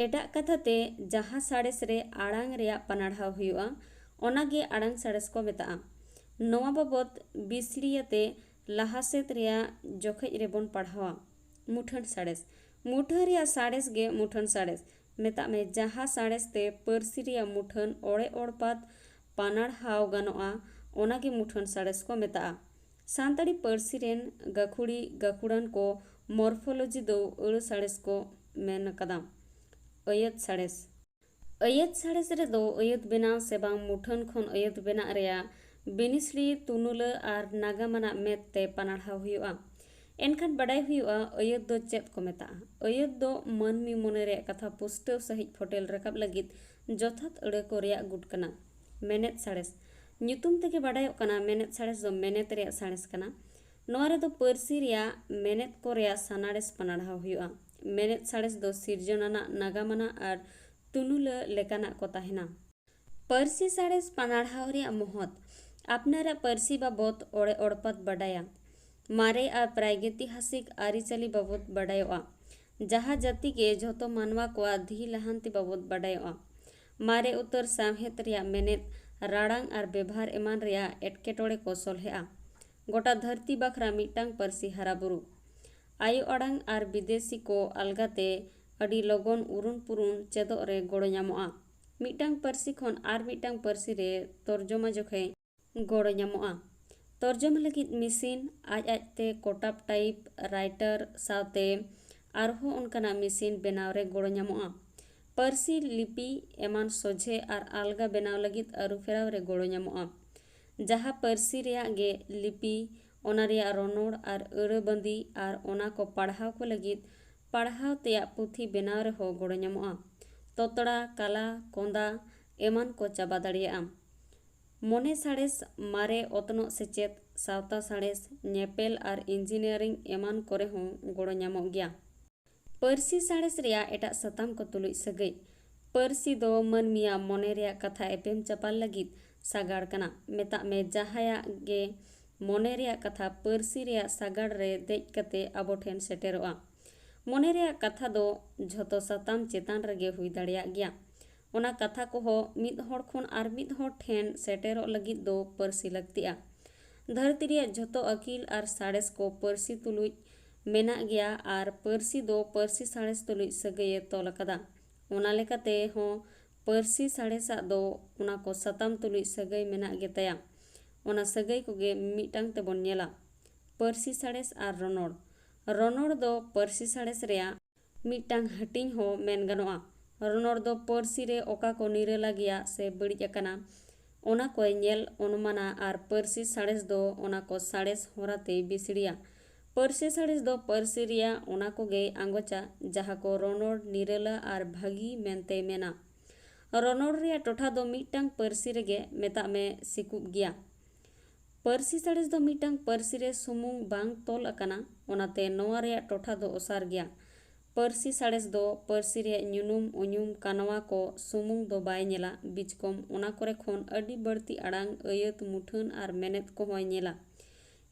ᱮᱴᱟᱜ ᱠᱟᱛᱷᱟ ᱛᱮ, ᱡᱟᱦᱟᱸ ᱥᱟᱬᱮᱥ ᱨᱮ ᱟᱲᱟᱝ ᱨᱮᱭᱟᱜ ᱯᱟᱱᱟᱲᱦᱟᱣ ᱦᱩᱭᱩᱜᱼᱟ, ᱚᱱᱟ ᱜᱮ ᱟᱲᱟᱝ ᱥᱟᱬᱮᱥ ᱠᱚ ᱢᱮᱛᱟᱜᱼᱟ᱾ ᱱᱚᱣᱟ ᱵᱟᱵᱚᱛ ᱵᱤᱥᱲᱤᱭᱟᱛᱮ ᱞᱟᱦᱟ ᱥᱮᱫ ᱨᱮᱭᱟᱜ ᱡᱚᱠᱷᱮᱡ ᱨᱮᱵᱚᱱ ᱯᱟᱲᱦᱟᱣᱟ᱾ ᱢᱩᱴᱷᱟᱹᱱ ᱥᱟᱬᱮᱥ᱾ ᱢᱩᱴᱷᱟᱹᱱ ᱨᱮᱭᱟᱜ ᱥᱟᱬᱮᱥ ᱜᱮ ᱢᱩᱴᱷᱟᱹᱱ ᱥᱟᱬᱮᱥ᱾ ᱢᱮᱛᱟᱜ ᱢᱮ, ᱡᱟᱦᱟᱸ ᱥᱟᱬᱮᱥ ᱛᱮ ᱯᱟᱹᱨᱥᱤ ᱨᱮᱭᱟᱜ ᱢᱩᱴᱷᱟᱹᱱ ᱚᱲᱮ ᱚᱲᱯᱟᱛ ᱯᱟᱱᱟᱲᱦᱟᱣ ᱜᱟᱱᱚᱜᱼᱟ, ᱚᱱᱟ ᱜᱮ ᱢᱩᱴᱷᱟᱹᱱ ᱥᱟᱬᱮᱥ ᱠᱚ ᱢᱮᱛᱟᱜᱼᱟ᱾ ᱥᱟᱱᱛᱟᱲᱤ ᱯᱟᱹᱨᱥᱤ ᱨᱮᱱ ᱜᱟᱹᱠᱷᱩᱲᱤ ᱜᱟᱹᱠᱷᱩᱲᱟᱱ ᱠᱚ ᱢᱚᱨᱯᱷᱳᱞᱚᱡᱤ ᱫᱚ ᱟᱹᱲᱟᱹ ᱥᱟᱬᱮᱥ ᱠᱚ ᱢᱮᱱ ᱟᱠᱟᱫᱟ᱾ ᱟᱹᱭᱟᱹᱛ ᱥᱟᱬᱮᱥ᱾ ᱟᱹᱭᱟᱹᱛ ᱥᱟᱬᱮᱥ ᱨᱮᱫᱚ ᱟᱹᱭᱟᱹᱛ ᱵᱮᱱᱟᱣ ᱥᱮ ᱵᱟᱝ ᱢᱩᱴᱷᱟᱹᱱ ᱠᱷᱚᱱ ᱟᱹᱭᱟᱹᱛ ᱵᱮᱱᱟᱜ ᱨᱮᱭᱟᱜ ᱵᱤᱱᱤᱥᱲᱤ, ᱛᱩᱱᱩᱞᱟᱹ ᱟᱨ ᱱᱟᱜᱟᱢ ᱟᱱᱟᱜ ᱢᱮᱫ ᱛᱮ ᱯᱟᱱᱟᱲᱦᱟᱣ ᱦᱩᱭᱩᱜᱼᱟ᱾ ᱮᱱᱠᱷᱟᱱ ᱵᱟᱰᱟᱭ ᱦᱩᱭᱩᱜᱼᱟ, ᱟᱹᱭᱟᱹᱛ ᱫᱚ ᱪᱮᱫ ᱠᱚ ᱢᱮᱛᱟᱜᱼᱟ᱾ ᱟᱹᱭᱟᱹᱛ ᱫᱚ ᱢᱟᱹᱱᱢᱤ ᱢᱚᱱᱮ ᱨᱮᱭᱟᱜ ᱠᱟᱛᱷᱟ ᱯᱩᱥᱴᱟᱹᱣ ᱥᱟᱺᱦᱤᱡ ᱯᱷᱚᱴᱮᱞ ᱨᱟᱠᱟᱵ ᱞᱟᱹᱜᱤᱫ ᱡᱚᱛᱷᱟᱛ ᱟᱹᱲᱟᱹ ᱠᱚ ᱨᱮᱭᱟᱜ ᱜᱩᱴ ᱠᱟᱱᱟ᱾ ᱢᱮᱱᱮᱛ ᱥᱟᱬᱮᱥ᱾ ᱧᱩᱛᱩᱢ ᱛᱮᱜᱮ ᱵᱟᱰᱟᱭᱚᱜ ᱠᱟᱱᱟ, ᱢᱮᱱᱮᱛ ᱥᱟᱬᱮᱥ ᱫᱚ ᱢᱮᱱᱮᱛ ᱨᱮᱭᱟᱜ ᱥᱟᱬᱮᱥ ᱠᱟᱱᱟ᱾ ᱱᱚᱣᱟ ᱨᱮᱫᱚ ᱯᱟᱹᱨᱥᱤ ᱨᱮᱭᱟᱜ ᱢᱮᱱᱮᱛ ᱠᱚ ᱨᱮᱭᱟᱜ ᱥᱟᱱᱟᱲᱮᱥ ᱯᱟᱱᱟᱲᱦᱟᱣ ᱦᱩᱭᱩᱜᱼᱟ᱾ ᱢᱮᱱᱮᱛ ᱥᱟᱬᱮᱥ ᱫᱚ ᱥᱤᱨᱡᱚᱱ ᱟᱱᱟᱜ, ᱱᱟᱜᱟᱢ ᱟᱱᱟᱜ ᱟᱨ ᱛᱩᱱᱩᱞᱟᱹ ᱞᱮᱠᱟᱱᱟᱜ ᱠᱚ ᱛᱟᱦᱮᱱᱟ᱾ ᱯᱟᱹᱨᱥᱤ ᱥᱟᱬᱮᱥ ᱯᱟᱱᱟᱲᱦᱟᱣ ᱨᱮᱭᱟᱜ ᱢᱚᱦᱚᱛ᱾ ᱟᱯᱱᱟᱨᱟᱜ ᱯᱟᱹᱨᱥᱤ ᱵᱟᱵᱚᱛ ᱚᱲᱮ ᱚᱲᱯᱟᱛ ᱵᱟᱰᱟᱭᱟ᱾ ᱢᱟᱨᱮ ᱟᱨ ᱯᱨᱟᱜᱤᱛᱤᱦᱟᱥᱤᱠ ᱟᱹᱨᱤᱪᱟᱹᱞᱤ ᱵᱟᱵᱚᱛ ᱵᱟᱰᱟᱭᱚᱜᱼᱟ᱾ ᱡᱟᱦᱟᱸ ᱡᱟᱹᱛᱤ ᱜᱮ ᱡᱷᱚᱛᱚ ᱢᱟᱱᱣᱟ ᱠᱚᱣᱟᱜ ᱫᱷᱤ ᱞᱟᱦᱟᱱᱛᱤ ᱵᱟᱵᱚᱛ ᱵᱟᱰᱟᱭᱚᱜᱼᱟ᱾ ᱢᱟᱨᱮ ᱩᱛᱟᱹᱨ ᱥᱟᱶᱦᱮᱫ ᱨᱮᱭᱟᱜ ᱢᱮᱱᱮᱛ, ᱨᱟᱲᱟᱝ ᱟᱨ ᱵᱮᱵᱷᱟᱨ ᱮᱢᱟᱱ ᱨᱮᱭᱟᱜ ᱮᱴᱠᱮᱴᱚᱬᱮ ᱠᱚ ᱥᱚᱞᱦᱮᱜᱼᱟ᱾ ᱜᱚᱴᱟ ᱫᱷᱟᱹᱨᱛᱤ ᱵᱟᱠᱷᱨᱟ ᱢᱤᱫᱴᱟᱝ ᱯᱟᱹᱨᱥᱤ ᱦᱟᱨᱟᱵᱩᱨᱩ᱾ ᱟᱭᱳ ᱟᱲᱟᱝ ᱟᱨ ᱵᱤᱫᱮᱥᱤ ᱠᱚ ᱟᱞᱜᱟᱛᱮ ᱟᱹᱰᱤ ᱞᱚᱜᱚᱱ ᱩᱨᱩᱱ ᱯᱩᱨᱩᱱ ᱪᱮᱫᱚᱜ ᱨᱮ ᱜᱚᱲᱚ ᱧᱟᱢᱚᱜᱼᱟ᱾ ᱢᱤᱫᱴᱟᱝ ᱯᱟᱹᱨᱥᱤ ᱠᱷᱚᱱ ᱟᱨ ᱢᱤᱫᱴᱟᱝ ᱯᱟᱹᱨᱥᱤ ᱨᱮ ᱛᱚᱨᱡᱚᱢᱟ ᱡᱚᱠᱷᱮᱡ ᱜᱚᱲᱚ ᱧᱟᱢᱚᱜᱼᱟ᱾ ᱛᱚᱨᱡᱚᱢᱟ ᱞᱟᱹᱜᱤᱫ ᱢᱮᱥᱤᱱ, ᱟᱡ ᱟᱡᱛᱮ ᱠᱚᱴᱟᱯ ᱴᱟᱭᱤᱯ ᱨᱟᱭᱴᱟᱨ ᱥᱟᱶᱛᱮ ᱟᱨᱦᱚᱸ ᱚᱱᱠᱟᱱᱟᱜ ᱢᱮᱥᱤᱱ ᱵᱮᱱᱟᱣ ᱨᱮ ᱜᱚᱲᱚ ᱧᱟᱢᱚᱜᱼᱟ᱾ ᱯᱟᱹᱨᱥᱤ, ᱞᱤᱯᱤ ᱮᱢᱟᱱ ᱥᱚᱡᱷᱮ ᱟᱨ ᱟᱞᱜᱟ ᱵᱮᱱᱟᱣ ᱞᱟᱹᱜᱤᱫ ᱟᱹᱨᱩᱯᱷᱮᱨᱟᱣ ᱨᱮ ᱜᱚᱲᱚ ᱧᱟᱢᱚᱜᱼᱟ᱾ ᱡᱟᱦᱟᱸ ᱯᱟᱹᱨᱥᱤ ᱨᱮᱭᱟᱜ ᱜᱮ ᱞᱤᱯᱤ, ᱚᱱᱟ ᱨᱮᱭᱟᱜ ᱨᱚᱱᱚᱲ ᱟᱨ ᱟᱹᱲᱟᱹ ᱵᱟᱸᱫᱤ ᱟᱨ ᱚᱱᱟ ᱠᱚ ᱯᱟᱲᱦᱟᱣ ᱠᱚ ᱞᱟᱹᱜᱤᱫ ᱯᱟᱲᱦᱟᱣ ᱛᱮᱭᱟᱜ ᱯᱩᱛᱷᱤ ᱵᱮᱱᱟᱣ ᱨᱮᱦᱚᱸ ᱜᱚᱲᱚ ᱧᱟᱢᱚᱜᱼᱟ᱾ ᱛᱚᱛᱲᱟ, ᱠᱟᱞᱟ, ᱠᱚᱸᱫᱟ ᱮᱢᱟᱱ ᱠᱚ ᱪᱟᱵᱟ ᱫᱟᱲᱮᱭᱟᱜᱼᱟ᱾ ᱢᱚᱱᱮ ᱥᱟᱬᱮᱥ, ᱢᱟᱨᱮ ᱚᱛᱱᱚᱜ ᱥᱮᱪᱮᱫ, ᱥᱟᱶᱛᱟ ᱥᱟᱬᱮᱥ, ᱧᱮᱯᱮᱞ ᱟᱨ ᱤᱧᱡᱤᱱᱤᱭᱟᱨᱤᱝ ᱮᱢᱟᱱ ᱠᱚᱨᱮ ᱦᱚᱸ ᱜᱚᱲᱚ ᱧᱟᱢᱚᱜ ᱜᱮᱭᱟ᱾ ᱯᱟᱹᱨᱥᱤ ᱥᱟᱬᱮᱥ ᱨᱮᱭᱟᱜ ᱮᱴᱟᱜ ᱥᱟᱛᱟᱢ ᱠᱚ ᱛᱩᱞᱩᱡ ᱥᱟᱹᱜᱟᱹᱭ᱾ ᱯᱟᱹᱨᱥᱤ ᱫᱚ ᱢᱟᱹᱱᱢᱤᱭᱟᱜ ᱢᱚᱱᱮ ᱨᱮᱭᱟᱜ ᱠᱟᱛᱷᱟ ᱮᱯᱮᱢ ᱪᱟᱯᱟᱞ ᱞᱟᱹᱜᱤᱫ ᱥᱟᱜᱟᱲ ᱠᱟᱱᱟ᱾ ᱢᱮᱛᱟᱜ ᱢᱮ, ᱡᱟᱦᱟᱸᱭᱟᱜ ᱜᱮ ᱢᱚᱱᱮ ᱨᱮᱭᱟᱜ ᱠᱟᱛᱷᱟ ᱯᱟᱹᱨᱥᱤ ᱨᱮᱭᱟᱜ ᱥᱟᱜᱟᱲ ᱨᱮ ᱫᱮᱡ ᱠᱟᱛᱮ ᱟᱵᱚ ᱴᱷᱮᱱ ᱥᱮᱴᱮᱨᱚᱜᱼᱟ᱾ ᱢᱚᱱᱮ ᱨᱮᱭᱟᱜ ᱠᱟᱛᱷᱟ ᱫᱚ ᱡᱷᱚᱛᱚ ᱥᱟᱛᱟᱢ ᱪᱮᱛᱟᱱ ᱨᱮᱜᱮ ᱦᱩᱭ ᱫᱟᱲᱮᱭᱟᱜ ᱜᱮᱭᱟ᱾ ᱚᱱᱟ ᱠᱟᱛᱷᱟ ᱠᱚᱦᱚᱸ ᱢᱤᱫ ᱦᱚᱲ ᱠᱷᱚᱱ ᱟᱨ ᱢᱤᱫ ᱦᱚᱲ ᱴᱷᱮᱱ ᱥᱮᱴᱮᱨᱚᱜ ᱞᱟᱹᱜᱤᱫ ᱫᱚ ᱯᱟᱹᱨᱥᱤ ᱞᱟᱹᱠᱛᱤᱜᱼᱟ᱾ ᱫᱷᱟᱹᱨᱛᱤ ᱨᱮᱭᱟᱜ ᱡᱷᱚᱛᱚ ᱟᱹᱠᱤᱞ ᱟᱨ ᱥᱟᱬᱮᱥ ᱠᱚ ᱯᱟᱹᱨᱥᱤ ᱛᱩᱞᱩᱡ ᱢᱮᱱᱟᱜ ᱜᱮᱭᱟ ᱟᱨ ᱯᱟᱹᱨᱥᱤ ᱫᱚ ᱯᱟᱹᱨᱥᱤ ᱥᱟᱬᱮᱥ ᱛᱩᱞᱩᱡ ᱥᱟᱹᱜᱟᱹᱭᱮ ᱛᱚᱞ ᱟᱠᱟᱫᱟ᱾ ᱚᱱᱟ ᱞᱮᱠᱟᱛᱮ ᱦᱚᱸ ᱯᱟᱹᱨᱥᱤ ᱥᱟᱬᱮᱥᱟᱜ ᱫᱚ ᱚᱱᱟ ᱠᱚ ᱥᱟᱛᱟᱢ ᱛᱩᱞᱩᱡ ᱥᱟᱹᱜᱟᱹᱭ ᱢᱮᱱᱟᱜ ᱜᱮᱛᱟᱭᱟ᱾ ᱚᱱᱟ ᱥᱟᱹᱜᱟᱹᱭ ᱠᱚᱜᱮ ᱢᱤᱫᱴᱟᱝ ᱛᱮᱵᱚᱱ ᱧᱮᱞᱟ᱾ ᱯᱟᱹᱨᱥᱤ ᱥᱟᱬᱮᱥ ᱟᱨ ᱨᱚᱱᱚᱲ᱾ ᱨᱚᱱᱚᱲ ᱫᱚ ᱯᱟᱹᱨᱥᱤ ᱥᱟᱬᱮᱥ ᱨᱮᱭᱟᱜ ᱢᱤᱫᱴᱟᱝ ᱦᱟᱹᱴᱤᱧ ᱦᱚᱸ ᱢᱮᱱ ᱜᱟᱱᱚᱜᱼᱟ᱾ ᱨᱚᱱᱚᱲ ᱫᱚ ᱯᱟᱹᱨᱥᱤ ᱨᱮ ᱚᱠᱟ ᱠᱚ ᱱᱤᱨᱟᱹᱞᱟ ᱜᱮᱭᱟ ᱥᱮ ᱵᱟᱹᱲᱤᱡ ᱟᱠᱟᱱᱟ, ᱚᱱᱟ ᱠᱚᱭ ᱧᱮᱞ ᱚᱱᱢᱟᱱᱟ ᱟᱨ ᱯᱟᱹᱨᱥᱤ ᱥᱟᱬᱮᱥ ᱫᱚ ᱚᱱᱟ ᱠᱚ ᱥᱟᱬᱮᱥ ᱦᱚᱨᱟ ᱛᱮᱭ ᱵᱤᱥᱲᱤᱭᱟ᱾ ᱯᱟᱹᱨᱥᱤ ᱥᱟᱬᱮᱥ ᱫᱚ ᱯᱟᱹᱨᱥᱤ ᱨᱮᱭᱟᱜ ᱚᱱᱟ ᱠᱚᱜᱮᱭ ᱟᱸᱜᱚᱪᱟ, ᱡᱟᱦᱟᱸ ᱠᱚ ᱨᱚᱱᱚᱲ ᱱᱤᱨᱟᱹᱞᱟ ᱟᱨ ᱵᱷᱟᱹᱜᱤ ᱢᱮᱱᱛᱮᱭ ᱢᱮᱱᱟ᱾ ᱨᱚᱱᱚᱲ ᱨᱮᱭᱟᱜ ᱴᱚᱴᱷᱟ ᱫᱚ ᱢᱤᱫᱴᱟᱝ ᱯᱟᱹᱨᱥᱤ ᱨᱮᱜᱮ, ᱢᱮᱛᱟᱜ ᱢᱮ, ᱥᱤᱠᱩᱵ ᱜᱮᱭᱟ᱾ ᱯᱟᱹᱨᱥᱤ ᱥᱟᱬᱮᱥ ᱫᱚ ᱢᱤᱫᱴᱟᱝ ᱯᱟᱹᱨᱥᱤ ᱨᱮ ᱥᱩᱢᱩᱝ ᱵᱟᱝ ᱛᱚᱞ ᱟᱠᱟᱱᱟ, ᱚᱱᱟᱛᱮ ᱱᱚᱣᱟ ᱨᱮᱭᱟᱜ ᱴᱚᱴᱷᱟ ᱫᱚ ᱚᱥᱟᱨ ᱜᱮᱭᱟ᱾ ᱯᱟᱹᱨᱥᱤ ᱥᱟᱬᱮᱥ ᱫᱚ ᱯᱟᱹᱨᱥᱤ ᱨᱮᱭᱟᱜ ᱧᱩᱱᱩᱢ, ᱩᱧᱩᱢ, ᱠᱟᱱᱣᱟ ᱠᱚ ᱥᱩᱢᱩᱝ ᱫᱚ ᱵᱟᱭ ᱧᱮᱞᱟ, ᱵᱤᱪᱠᱚᱢ ᱚᱱᱟ ᱠᱚᱨᱮ ᱠᱷᱚᱱ ᱟᱹᱰᱤ ᱵᱟᱹᱲᱛᱤ ᱟᱲᱟᱝ, ᱟᱹᱭᱟᱹᱛ, ᱢᱩᱴᱷᱟᱹᱱ ᱟᱨ ᱢᱮᱱᱮᱛ ᱠᱚᱦᱚᱸᱭ ᱧᱮᱞᱟ᱾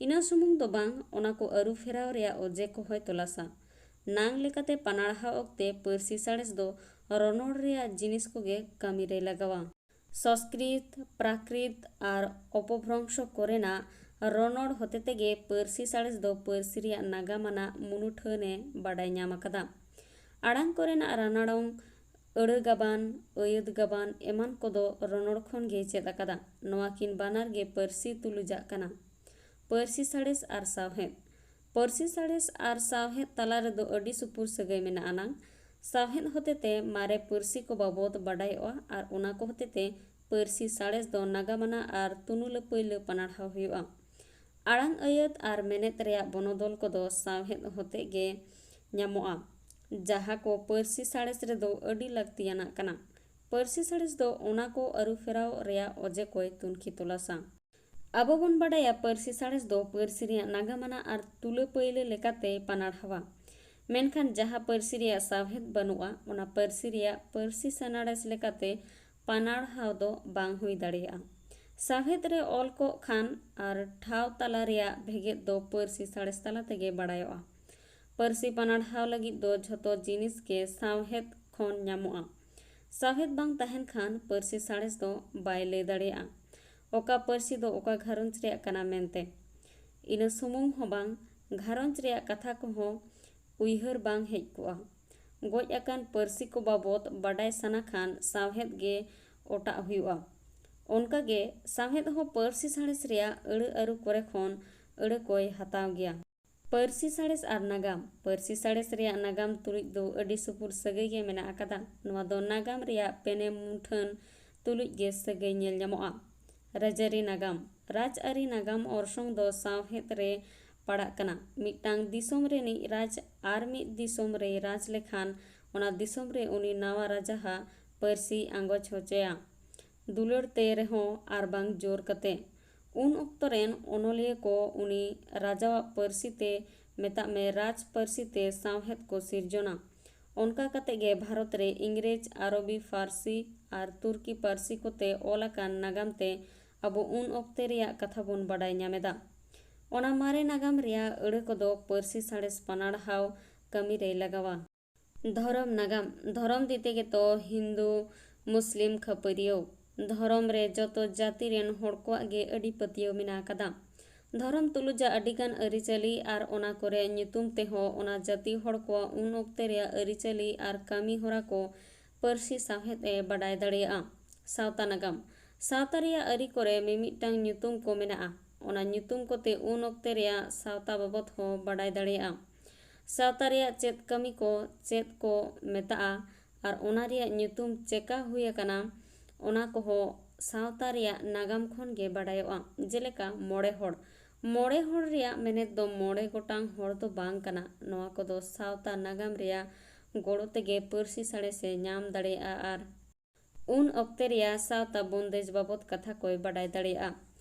ᱤᱱᱟᱹ ᱥᱩᱢᱩᱝ ᱫᱚ ᱵᱟᱝ, ᱚᱱᱟ ᱠᱚ ᱟᱹᱨᱩ ᱯᱷᱮᱨᱟᱣ ᱨᱮᱭᱟᱜ ᱚᱡᱮ ᱠᱚᱦᱚᱸᱭ ᱛᱚᱞᱟᱥᱟ᱾ ᱱᱟᱝ ᱞᱮᱠᱟᱛᱮ ᱯᱟᱱᱟᱲᱦᱟᱣ ᱚᱠᱛᱮ ᱯᱟᱹᱨᱥᱤ ᱥᱟᱬᱮᱥ ᱫᱚ ᱨᱚᱱᱚᱲ ᱨᱮᱭᱟᱜ ᱡᱤᱱᱤᱥ ᱠᱚᱜᱮ ᱠᱟᱹᱢᱤ ᱨᱮᱭ ᱞᱟᱜᱟᱣᱟ᱾ ᱥᱚᱸᱥᱠᱨᱤᱛ, ᱯᱨᱟᱠᱨᱤᱛ ᱟᱨ ᱚᱯᱚᱵᱷᱨᱚᱝᱥᱚ ᱠᱚᱨᱮᱱᱟᱜ ᱨᱚᱱᱚᱲ ᱦᱚᱛᱮ ᱛᱮᱜᱮ ᱯᱟᱹᱨᱥᱤ ᱥᱟᱬᱮᱥ ᱫᱚ ᱯᱟᱹᱨᱥᱤ ᱨᱮᱭᱟᱜ ᱱᱟᱜᱟᱢ ᱟᱱᱟᱜ ᱢᱩᱱᱩᱴᱷᱟᱹᱱ ᱮ ᱵᱟᱰᱟᱭ ᱧᱟᱢ ᱟᱠᱟᱫᱟ᱾ ᱟᱲᱟᱝ ᱠᱚᱨᱮᱱᱟᱜ ᱨᱟᱱᱟᱲᱚᱝ, ᱟᱹᱲᱟᱹ ᱜᱟᱵᱟᱱ, ᱟᱹᱭᱟᱹᱛ ᱜᱟᱵᱟᱱ ᱮᱢᱟᱱ ᱠᱚᱫᱚ ᱨᱚᱱᱚᱲ ᱠᱷᱚᱱ ᱜᱮᱭ ᱪᱮᱫ ᱟᱠᱟᱫᱟ᱾ ᱱᱚᱣᱟ ᱠᱤᱱ ᱵᱟᱱᱟᱨ ᱜᱮ ᱯᱟᱹᱨᱥᱤ ᱛᱩᱞᱩᱡᱟᱜ ᱠᱟᱱᱟ᱾ ᱯᱟᱹᱨᱥᱤ ᱥᱟᱬᱮᱥ ᱟᱨ ᱥᱟᱶᱦᱮᱫ᱾ ᱯᱟᱹᱨᱥᱤ ᱥᱟᱬᱮᱥ ᱟᱨ ᱥᱟᱶᱦᱮᱫ ᱛᱟᱞᱟ ᱨᱮᱫᱚ ᱟᱹᱰᱤ ᱥᱩᱯᱩᱨ ᱥᱟᱹᱜᱟᱹᱭ ᱢᱮᱱᱟᱜ ᱟᱱᱟᱝ᱾ ᱥᱟᱶᱦᱮᱫ ᱦᱚᱛᱮᱛᱮ ᱢᱟᱨᱮ ᱯᱟᱹᱨᱥᱤ ᱠᱚ ᱵᱟᱵᱚᱫ ᱵᱟᱰᱟᱭᱚᱜᱼᱟ ᱟᱨ ᱚᱱᱟ ᱠᱚ ᱦᱚᱛᱮᱛᱮ ᱯᱟᱹᱨᱥᱤ ᱥᱟᱬᱮᱥ ᱫᱚ ᱱᱟᱜᱟᱢᱟᱱᱟᱜ ᱟᱨ ᱛᱩᱱᱩᱞᱟᱹᱯᱟᱹᱭᱞᱟᱹ ᱯᱟᱱᱟᱲᱦᱟᱣ ᱦᱩᱭᱩᱜᱼᱟ᱾ ᱟᱲᱟᱝ ᱟᱹᱭᱟᱹᱛ ᱟᱨ ᱢᱮᱱᱮᱛ ᱨᱮᱭᱟᱜ ᱵᱚᱱᱚᱫᱚᱞ ᱠᱚᱫᱚ ᱥᱟᱶᱦᱮᱫ ᱦᱚᱛᱮᱡ ᱜᱮ ᱧᱟᱢᱚᱜᱼᱟ, ᱡᱟᱦᱟᱸ ᱠᱚ ᱯᱟᱹᱨᱥᱤ ᱥᱟᱬᱮᱥ ᱨᱮᱫᱚ ᱟᱹᱰᱤ ᱞᱟᱹᱠᱛᱤᱭᱟᱱᱟᱜ ᱠᱟᱱᱟ᱾ ᱯᱟᱹᱨᱥᱤ ᱥᱟᱬᱮᱥ ᱫᱚ ᱚᱱᱟ ᱠᱚ ᱟᱹᱨᱩ ᱯᱷᱮᱨᱟᱣ ᱨᱮᱭᱟᱜ ᱚᱡᱮ ᱠᱚᱭ ᱛᱩᱱᱠᱷᱤ ᱛᱚᱞᱟᱥᱟ᱾ ᱟᱵᱚ ᱵᱚᱱ ᱵᱟᱰᱟᱭᱟ, ᱯᱟᱹᱨᱥᱤ ᱥᱟᱬᱮᱥ ᱫᱚ ᱯᱟᱹᱨᱥᱤ ᱨᱮᱭᱟᱜ ᱱᱟᱜᱟᱢᱟᱱᱟᱜ ᱟᱨ ᱛᱩᱞᱟᱹᱯᱟᱹᱭᱞᱟᱹ ᱞᱮᱠᱟᱛᱮᱭ ᱯᱟᱱᱟᱲᱦᱟᱣᱟ᱾ ᱢᱮᱱᱠᱷᱟᱱ ᱡᱟᱦᱟᱸ ᱯᱟᱹᱨᱥᱤ ᱨᱮᱭᱟᱜ ᱥᱟᱶᱦᱮᱫ ᱵᱟᱹᱱᱩᱜᱼᱟ, ᱚᱱᱟ ᱯᱟᱹᱨᱥᱤ ᱨᱮᱭᱟᱜ ᱯᱟᱹᱨᱥᱤ ᱥᱟᱱᱟᱲᱮᱥ ᱞᱮᱠᱟᱛᱮ ᱯᱟᱱᱟᱲᱦᱟᱣ ᱫᱚ ᱵᱟᱝ ᱦᱩᱭ ᱫᱟᱲᱮᱭᱟᱜᱼᱟ᱾ ᱥᱟᱶᱦᱮᱫ ᱨᱮ ᱚᱞ ᱠᱚᱜ ᱠᱷᱟᱱ ᱟᱨ ᱴᱷᱟᱶ ᱛᱟᱞᱟ ᱨᱮᱭᱟᱜ ᱵᱷᱮᱜᱮᱫ ᱫᱚ ᱯᱟᱹᱨᱥᱤ ᱥᱟᱬᱮᱥ ᱛᱟᱞᱟ ᱛᱮᱜᱮ ᱵᱟᱲᱟᱭᱚᱜᱼᱟ᱾ ᱯᱟᱹᱨᱥᱤ ᱯᱟᱱᱟᱲᱦᱟᱣ ᱞᱟᱹᱜᱤᱫ ᱫᱚ ᱡᱷᱚᱛᱚ ᱡᱤᱱᱤᱥ ᱜᱮ ᱥᱟᱶᱦᱮᱫ ᱠᱷᱚᱱ ᱧᱟᱢᱚᱜᱼᱟ᱾ ᱥᱟᱶᱦᱮᱫ ᱵᱟᱝ ᱛᱟᱦᱮᱱ ᱠᱷᱟᱱ ᱯᱟᱹᱨᱥᱤ ᱥᱟᱬᱮᱥ ᱫᱚ ᱵᱟᱭ ᱞᱟᱹᱭ ᱫᱟᱲᱮᱭᱟᱜᱼᱟ ᱚᱠᱟ ᱯᱟᱹᱨᱥᱤ ᱫᱚ ᱚᱠᱟ ᱜᱷᱟᱨᱚᱸᱡᱽ ᱨᱮᱭᱟᱜ ᱠᱟᱱᱟ ᱢᱮᱱᱛᱮ᱾ ᱤᱱᱟᱹ ᱥᱩᱢᱩᱝ ᱦᱚᱸ ᱵᱟᱝ, ᱜᱷᱟᱨᱚᱸᱡᱽ ᱨᱮᱭᱟᱜ ᱠᱟᱛᱷᱟ ᱠᱚᱦᱚᱸ ᱩᱭᱦᱟᱹᱨ ᱵᱟᱝ ᱦᱮᱡ ᱠᱚᱜᱼᱟ᱾ ᱜᱚᱡ ᱟᱠᱟᱱ ᱯᱟᱹᱨᱥᱤ ᱠᱚ ᱵᱟᱵᱚᱫ ᱵᱟᱰᱟᱭ ᱥᱟᱱᱟ ᱠᱷᱟᱱ ᱥᱟᱶᱦᱮᱫ ᱜᱮ ᱚᱴᱟᱜ ᱦᱩᱭᱩᱜᱼᱟ᱾ ᱚᱱᱠᱟᱜᱮ ᱥᱟᱶᱦᱮᱫ ᱦᱚᱸ ᱯᱟᱹᱨᱥᱤ ᱥᱟᱬᱮᱥ ᱨᱮᱭᱟᱜ ᱟᱹᱲᱟᱹ ᱟᱹᱨᱩ ᱠᱚᱨᱮ ᱠᱷᱚᱱ ᱟᱹᱲᱟᱹ ᱠᱚᱭ ᱦᱟᱛᱟᱣ ᱜᱮᱭᱟ᱾ ᱯᱟᱹᱨᱥᱤ ᱥᱟᱬᱮᱥ ᱟᱨ ᱱᱟᱜᱟᱢ᱾ ᱯᱟᱹᱨᱥᱤ ᱥᱟᱬᱮᱥ ᱨᱮᱭᱟᱜ ᱱᱟᱜᱟᱢ ᱛᱩᱞᱩᱡ ᱫᱚ ᱟᱹᱰᱤ ᱥᱩᱯᱩᱨ ᱥᱟᱹᱜᱟᱹᱭ ᱜᱮ ᱢᱮᱱᱟᱜ ᱟᱠᱟᱫᱟ᱾ ᱱᱚᱣᱟ ᱫᱚ ᱱᱟᱜᱟᱢ ᱨᱮᱭᱟᱜ ᱯᱮᱱᱮᱢ ᱢᱩᱴᱷᱟᱹᱱ ᱛᱩᱞᱩᱡ ᱜᱮ ᱥᱟᱹᱜᱟᱹᱭ ᱧᱮᱞ ᱧᱟᱢᱚᱜᱼᱟ᱾ ᱨᱟᱡᱽᱟᱹᱨᱤ ᱱᱟᱜᱟᱢ᱾ ᱨᱟᱡᱽᱟᱹᱨᱤ ᱱᱟᱜᱟᱢ ᱚᱨᱥᱚᱝ ᱫᱚ ᱥᱟᱶᱦᱮᱫ ᱨᱮ ᱯᱟᱲᱟᱜ ᱠᱟᱱᱟ᱾ ᱢᱤᱫᱴᱟᱝ ᱫᱤᱥᱚᱢ ᱨᱤᱱᱤᱡ ᱨᱟᱡᱽ ᱟᱨ ᱢᱤᱫ ᱫᱤᱥᱚᱢ ᱨᱮᱭ ᱨᱟᱡᱽ ᱞᱮᱠᱷᱟᱱ, ᱚᱱᱟ ᱫᱤᱥᱚᱢ ᱨᱮ ᱩᱱᱤ ᱱᱟᱣᱟ ᱨᱟᱡᱟᱦᱟᱜ ᱯᱟᱹᱨᱥᱤ ᱟᱸᱜᱚᱪ ᱦᱚᱪᱚᱭᱟ᱾ ᱫᱩᱞᱟᱹᱲ ᱛᱮ ᱨᱮᱦᱚᱸ ᱟᱨ ᱵᱟᱝ ᱡᱳᱨ ᱠᱟᱛᱮ᱾ ᱩᱱ ᱚᱠᱛᱚ ᱨᱮᱱ ᱚᱱᱚᱞᱤᱭᱟᱹ ᱠᱚ ᱩᱱᱤ ᱨᱟᱡᱟᱣᱟᱜ ᱯᱟᱹᱨᱥᱤ ᱛᱮ, ᱢᱮᱛᱟᱜ ᱢᱮ ᱨᱟᱡᱽ ᱯᱟᱹᱨᱥᱤ ᱛᱮ ᱥᱟᱶᱦᱮᱫ ᱠᱚ ᱥᱤᱨᱡᱚᱱᱟ᱾ ᱚᱱᱠᱟ ᱠᱟᱛᱮ ᱜᱮ ᱵᱷᱟᱨᱚᱛ ᱨᱮ ᱤᱝᱨᱮᱡᱽ, ᱟᱨᱚᱵᱤ, ᱯᱷᱟᱨᱥᱤ ᱟᱨ ᱛᱩᱨᱠᱤ ᱯᱟᱹᱨᱥᱤ ᱠᱚᱛᱮ ᱚᱞ ᱟᱠᱟᱱ ᱱᱟᱜᱟᱢ ᱛᱮ ᱟᱵᱚ ᱩᱱ ᱚᱠᱛᱮ ᱨᱮᱭᱟᱜ ᱠᱟᱛᱷᱟ ᱵᱚᱱ ᱵᱟᱰᱟᱭ ᱧᱟᱢ ᱮᱫᱟ᱾ ᱚᱱᱟ ᱢᱟᱨᱮ ᱱᱟᱜᱟᱢ ᱨᱮᱭᱟᱜ ᱟᱹᱲᱟᱹ ᱠᱚᱫᱚ ᱯᱟᱹᱨᱥᱤ ᱥᱟᱬᱮᱥ ᱯᱟᱱᱟᱲᱦᱟᱣ ᱠᱟᱹᱢᱤ ᱨᱮᱭ ᱞᱟᱜᱟᱣᱟ᱾ ᱫᱷᱚᱨᱚᱢ ᱱᱟᱜᱟᱢ᱾ ᱫᱷᱚᱨᱚᱢ ᱫᱤᱛᱮ ᱜᱮᱛᱚ ᱦᱤᱱᱫᱩ ᱢᱩᱥᱞᱤᱢ ᱠᱷᱟᱹᱯᱟᱹᱨᱤᱭᱟᱹᱣ᱾ ᱫᱷᱚᱨᱚᱢ ᱨᱮ ᱡᱚᱛᱚ ᱡᱟᱹᱛᱤ ᱨᱮᱱ ᱦᱚᱲ ᱠᱚᱣᱟᱜ ᱜᱮ ᱟᱹᱰᱤ ᱯᱟᱹᱛᱭᱟᱹᱣ ᱢᱮᱱᱟᱜ ᱟᱠᱟᱫᱟ᱾ ᱫᱷᱚᱨᱚᱢ ᱛᱩᱞᱩᱡᱟᱜ ᱟᱹᱰᱤᱜᱟᱱ ᱟᱹᱨᱤᱪᱟᱹᱞᱤ ᱟᱨ ᱚᱱᱟ ᱠᱚᱨᱮ ᱧᱩᱛᱩᱢ ᱛᱮᱦᱚᱸ ᱚᱱᱟ ᱡᱟᱹᱛᱤ ᱦᱚᱲ ᱠᱚᱣᱟᱜ ᱩᱱ ᱚᱠᱛᱮ ᱨᱮᱭᱟᱜ ᱟᱹᱨᱤᱪᱟᱹᱞᱤ ᱟᱨ ᱠᱟᱹᱢᱤ ᱦᱚᱨᱟ ᱠᱚ ᱯᱟᱹᱨᱥᱤ ᱥᱟᱶᱦᱮᱫ ᱮ ᱵᱟᱰᱟᱭ ᱫᱟᱲᱮᱭᱟᱜᱼᱟ᱾ ᱥᱟᱶᱛᱟ ᱱᱟᱜᱟᱢ᱾ ᱥᱟᱶᱛᱟ ᱨᱮᱭᱟᱜ ᱟᱹᱨᱤ ᱠᱚᱨᱮ ᱢᱤᱢᱤᱫᱴᱟᱝ ᱧᱩᱛᱩᱢ ᱠᱚ ᱢᱮᱱᱟᱜᱼᱟ᱾ ᱚᱱᱟ ᱧᱩᱛᱩᱢ ᱠᱚᱛᱮ ᱩᱱ ᱚᱠᱛᱮ ᱨᱮᱭᱟᱜ ᱥᱟᱶᱛᱟ ᱵᱟᱵᱚᱫ ᱦᱚᱸ ᱵᱟᱰᱟᱭ ᱫᱟᱲᱮᱭᱟᱜᱼᱟ᱾ ᱥᱟᱶᱛᱟ ᱨᱮᱭᱟᱜ ᱪᱮᱫ ᱠᱟᱹᱢᱤ ᱠᱚ ᱪᱮᱫ ᱠᱚ ᱢᱮᱛᱟᱜᱼᱟ ᱟᱨ ᱚᱱᱟ ᱨᱮᱭᱟᱜ ᱧᱩᱛᱩᱢ ᱪᱮᱠᱟ ᱦᱩᱭ ᱟᱠᱟᱱᱟ, ᱚᱱᱟ ᱠᱚᱦᱚᱸ ᱥᱟᱶᱛᱟ ᱨᱮᱭᱟᱜ ᱱᱟᱜᱟᱢ ᱠᱷᱚᱱ ᱜᱮ ᱵᱟᱰᱟᱭᱚᱜᱼᱟ᱾ ᱡᱮᱞᱮᱠᱟ ᱢᱚᱬᱮ ᱦᱚᱲ᱾ ᱢᱚᱬᱮ ᱦᱚᱲ ᱨᱮᱭᱟᱜ ᱢᱮᱱᱮᱛ ᱫᱚ ᱢᱚᱬᱮ ᱜᱚᱴᱟᱝ ᱦᱚᱲ ᱫᱚ ᱵᱟᱝ ᱠᱟᱱᱟ᱾ ᱱᱚᱣᱟ ᱠᱚᱫᱚ ᱥᱟᱶᱛᱟ ᱱᱟᱜᱟᱢ ᱨᱮᱭᱟᱜ ᱜᱚᱲᱚ ᱛᱮᱜᱮ ᱯᱟᱹᱨᱥᱤ ᱥᱟᱬᱮᱥᱮ ᱧᱟᱢ ᱫᱟᱲᱮᱭᱟᱜᱼᱟ ᱟᱨ ᱩᱱ ᱚᱠᱛᱮ ᱨᱮᱭᱟᱜ ᱥᱟᱶᱛᱟ ᱵᱚᱱᱫᱮᱡ ᱵᱟᱵᱚᱫ ᱠᱟᱛᱷᱟ ᱠᱚᱭ ᱵᱟᱰᱟᱭ ᱫᱟᱲᱮᱭᱟᱜᱼᱟ᱾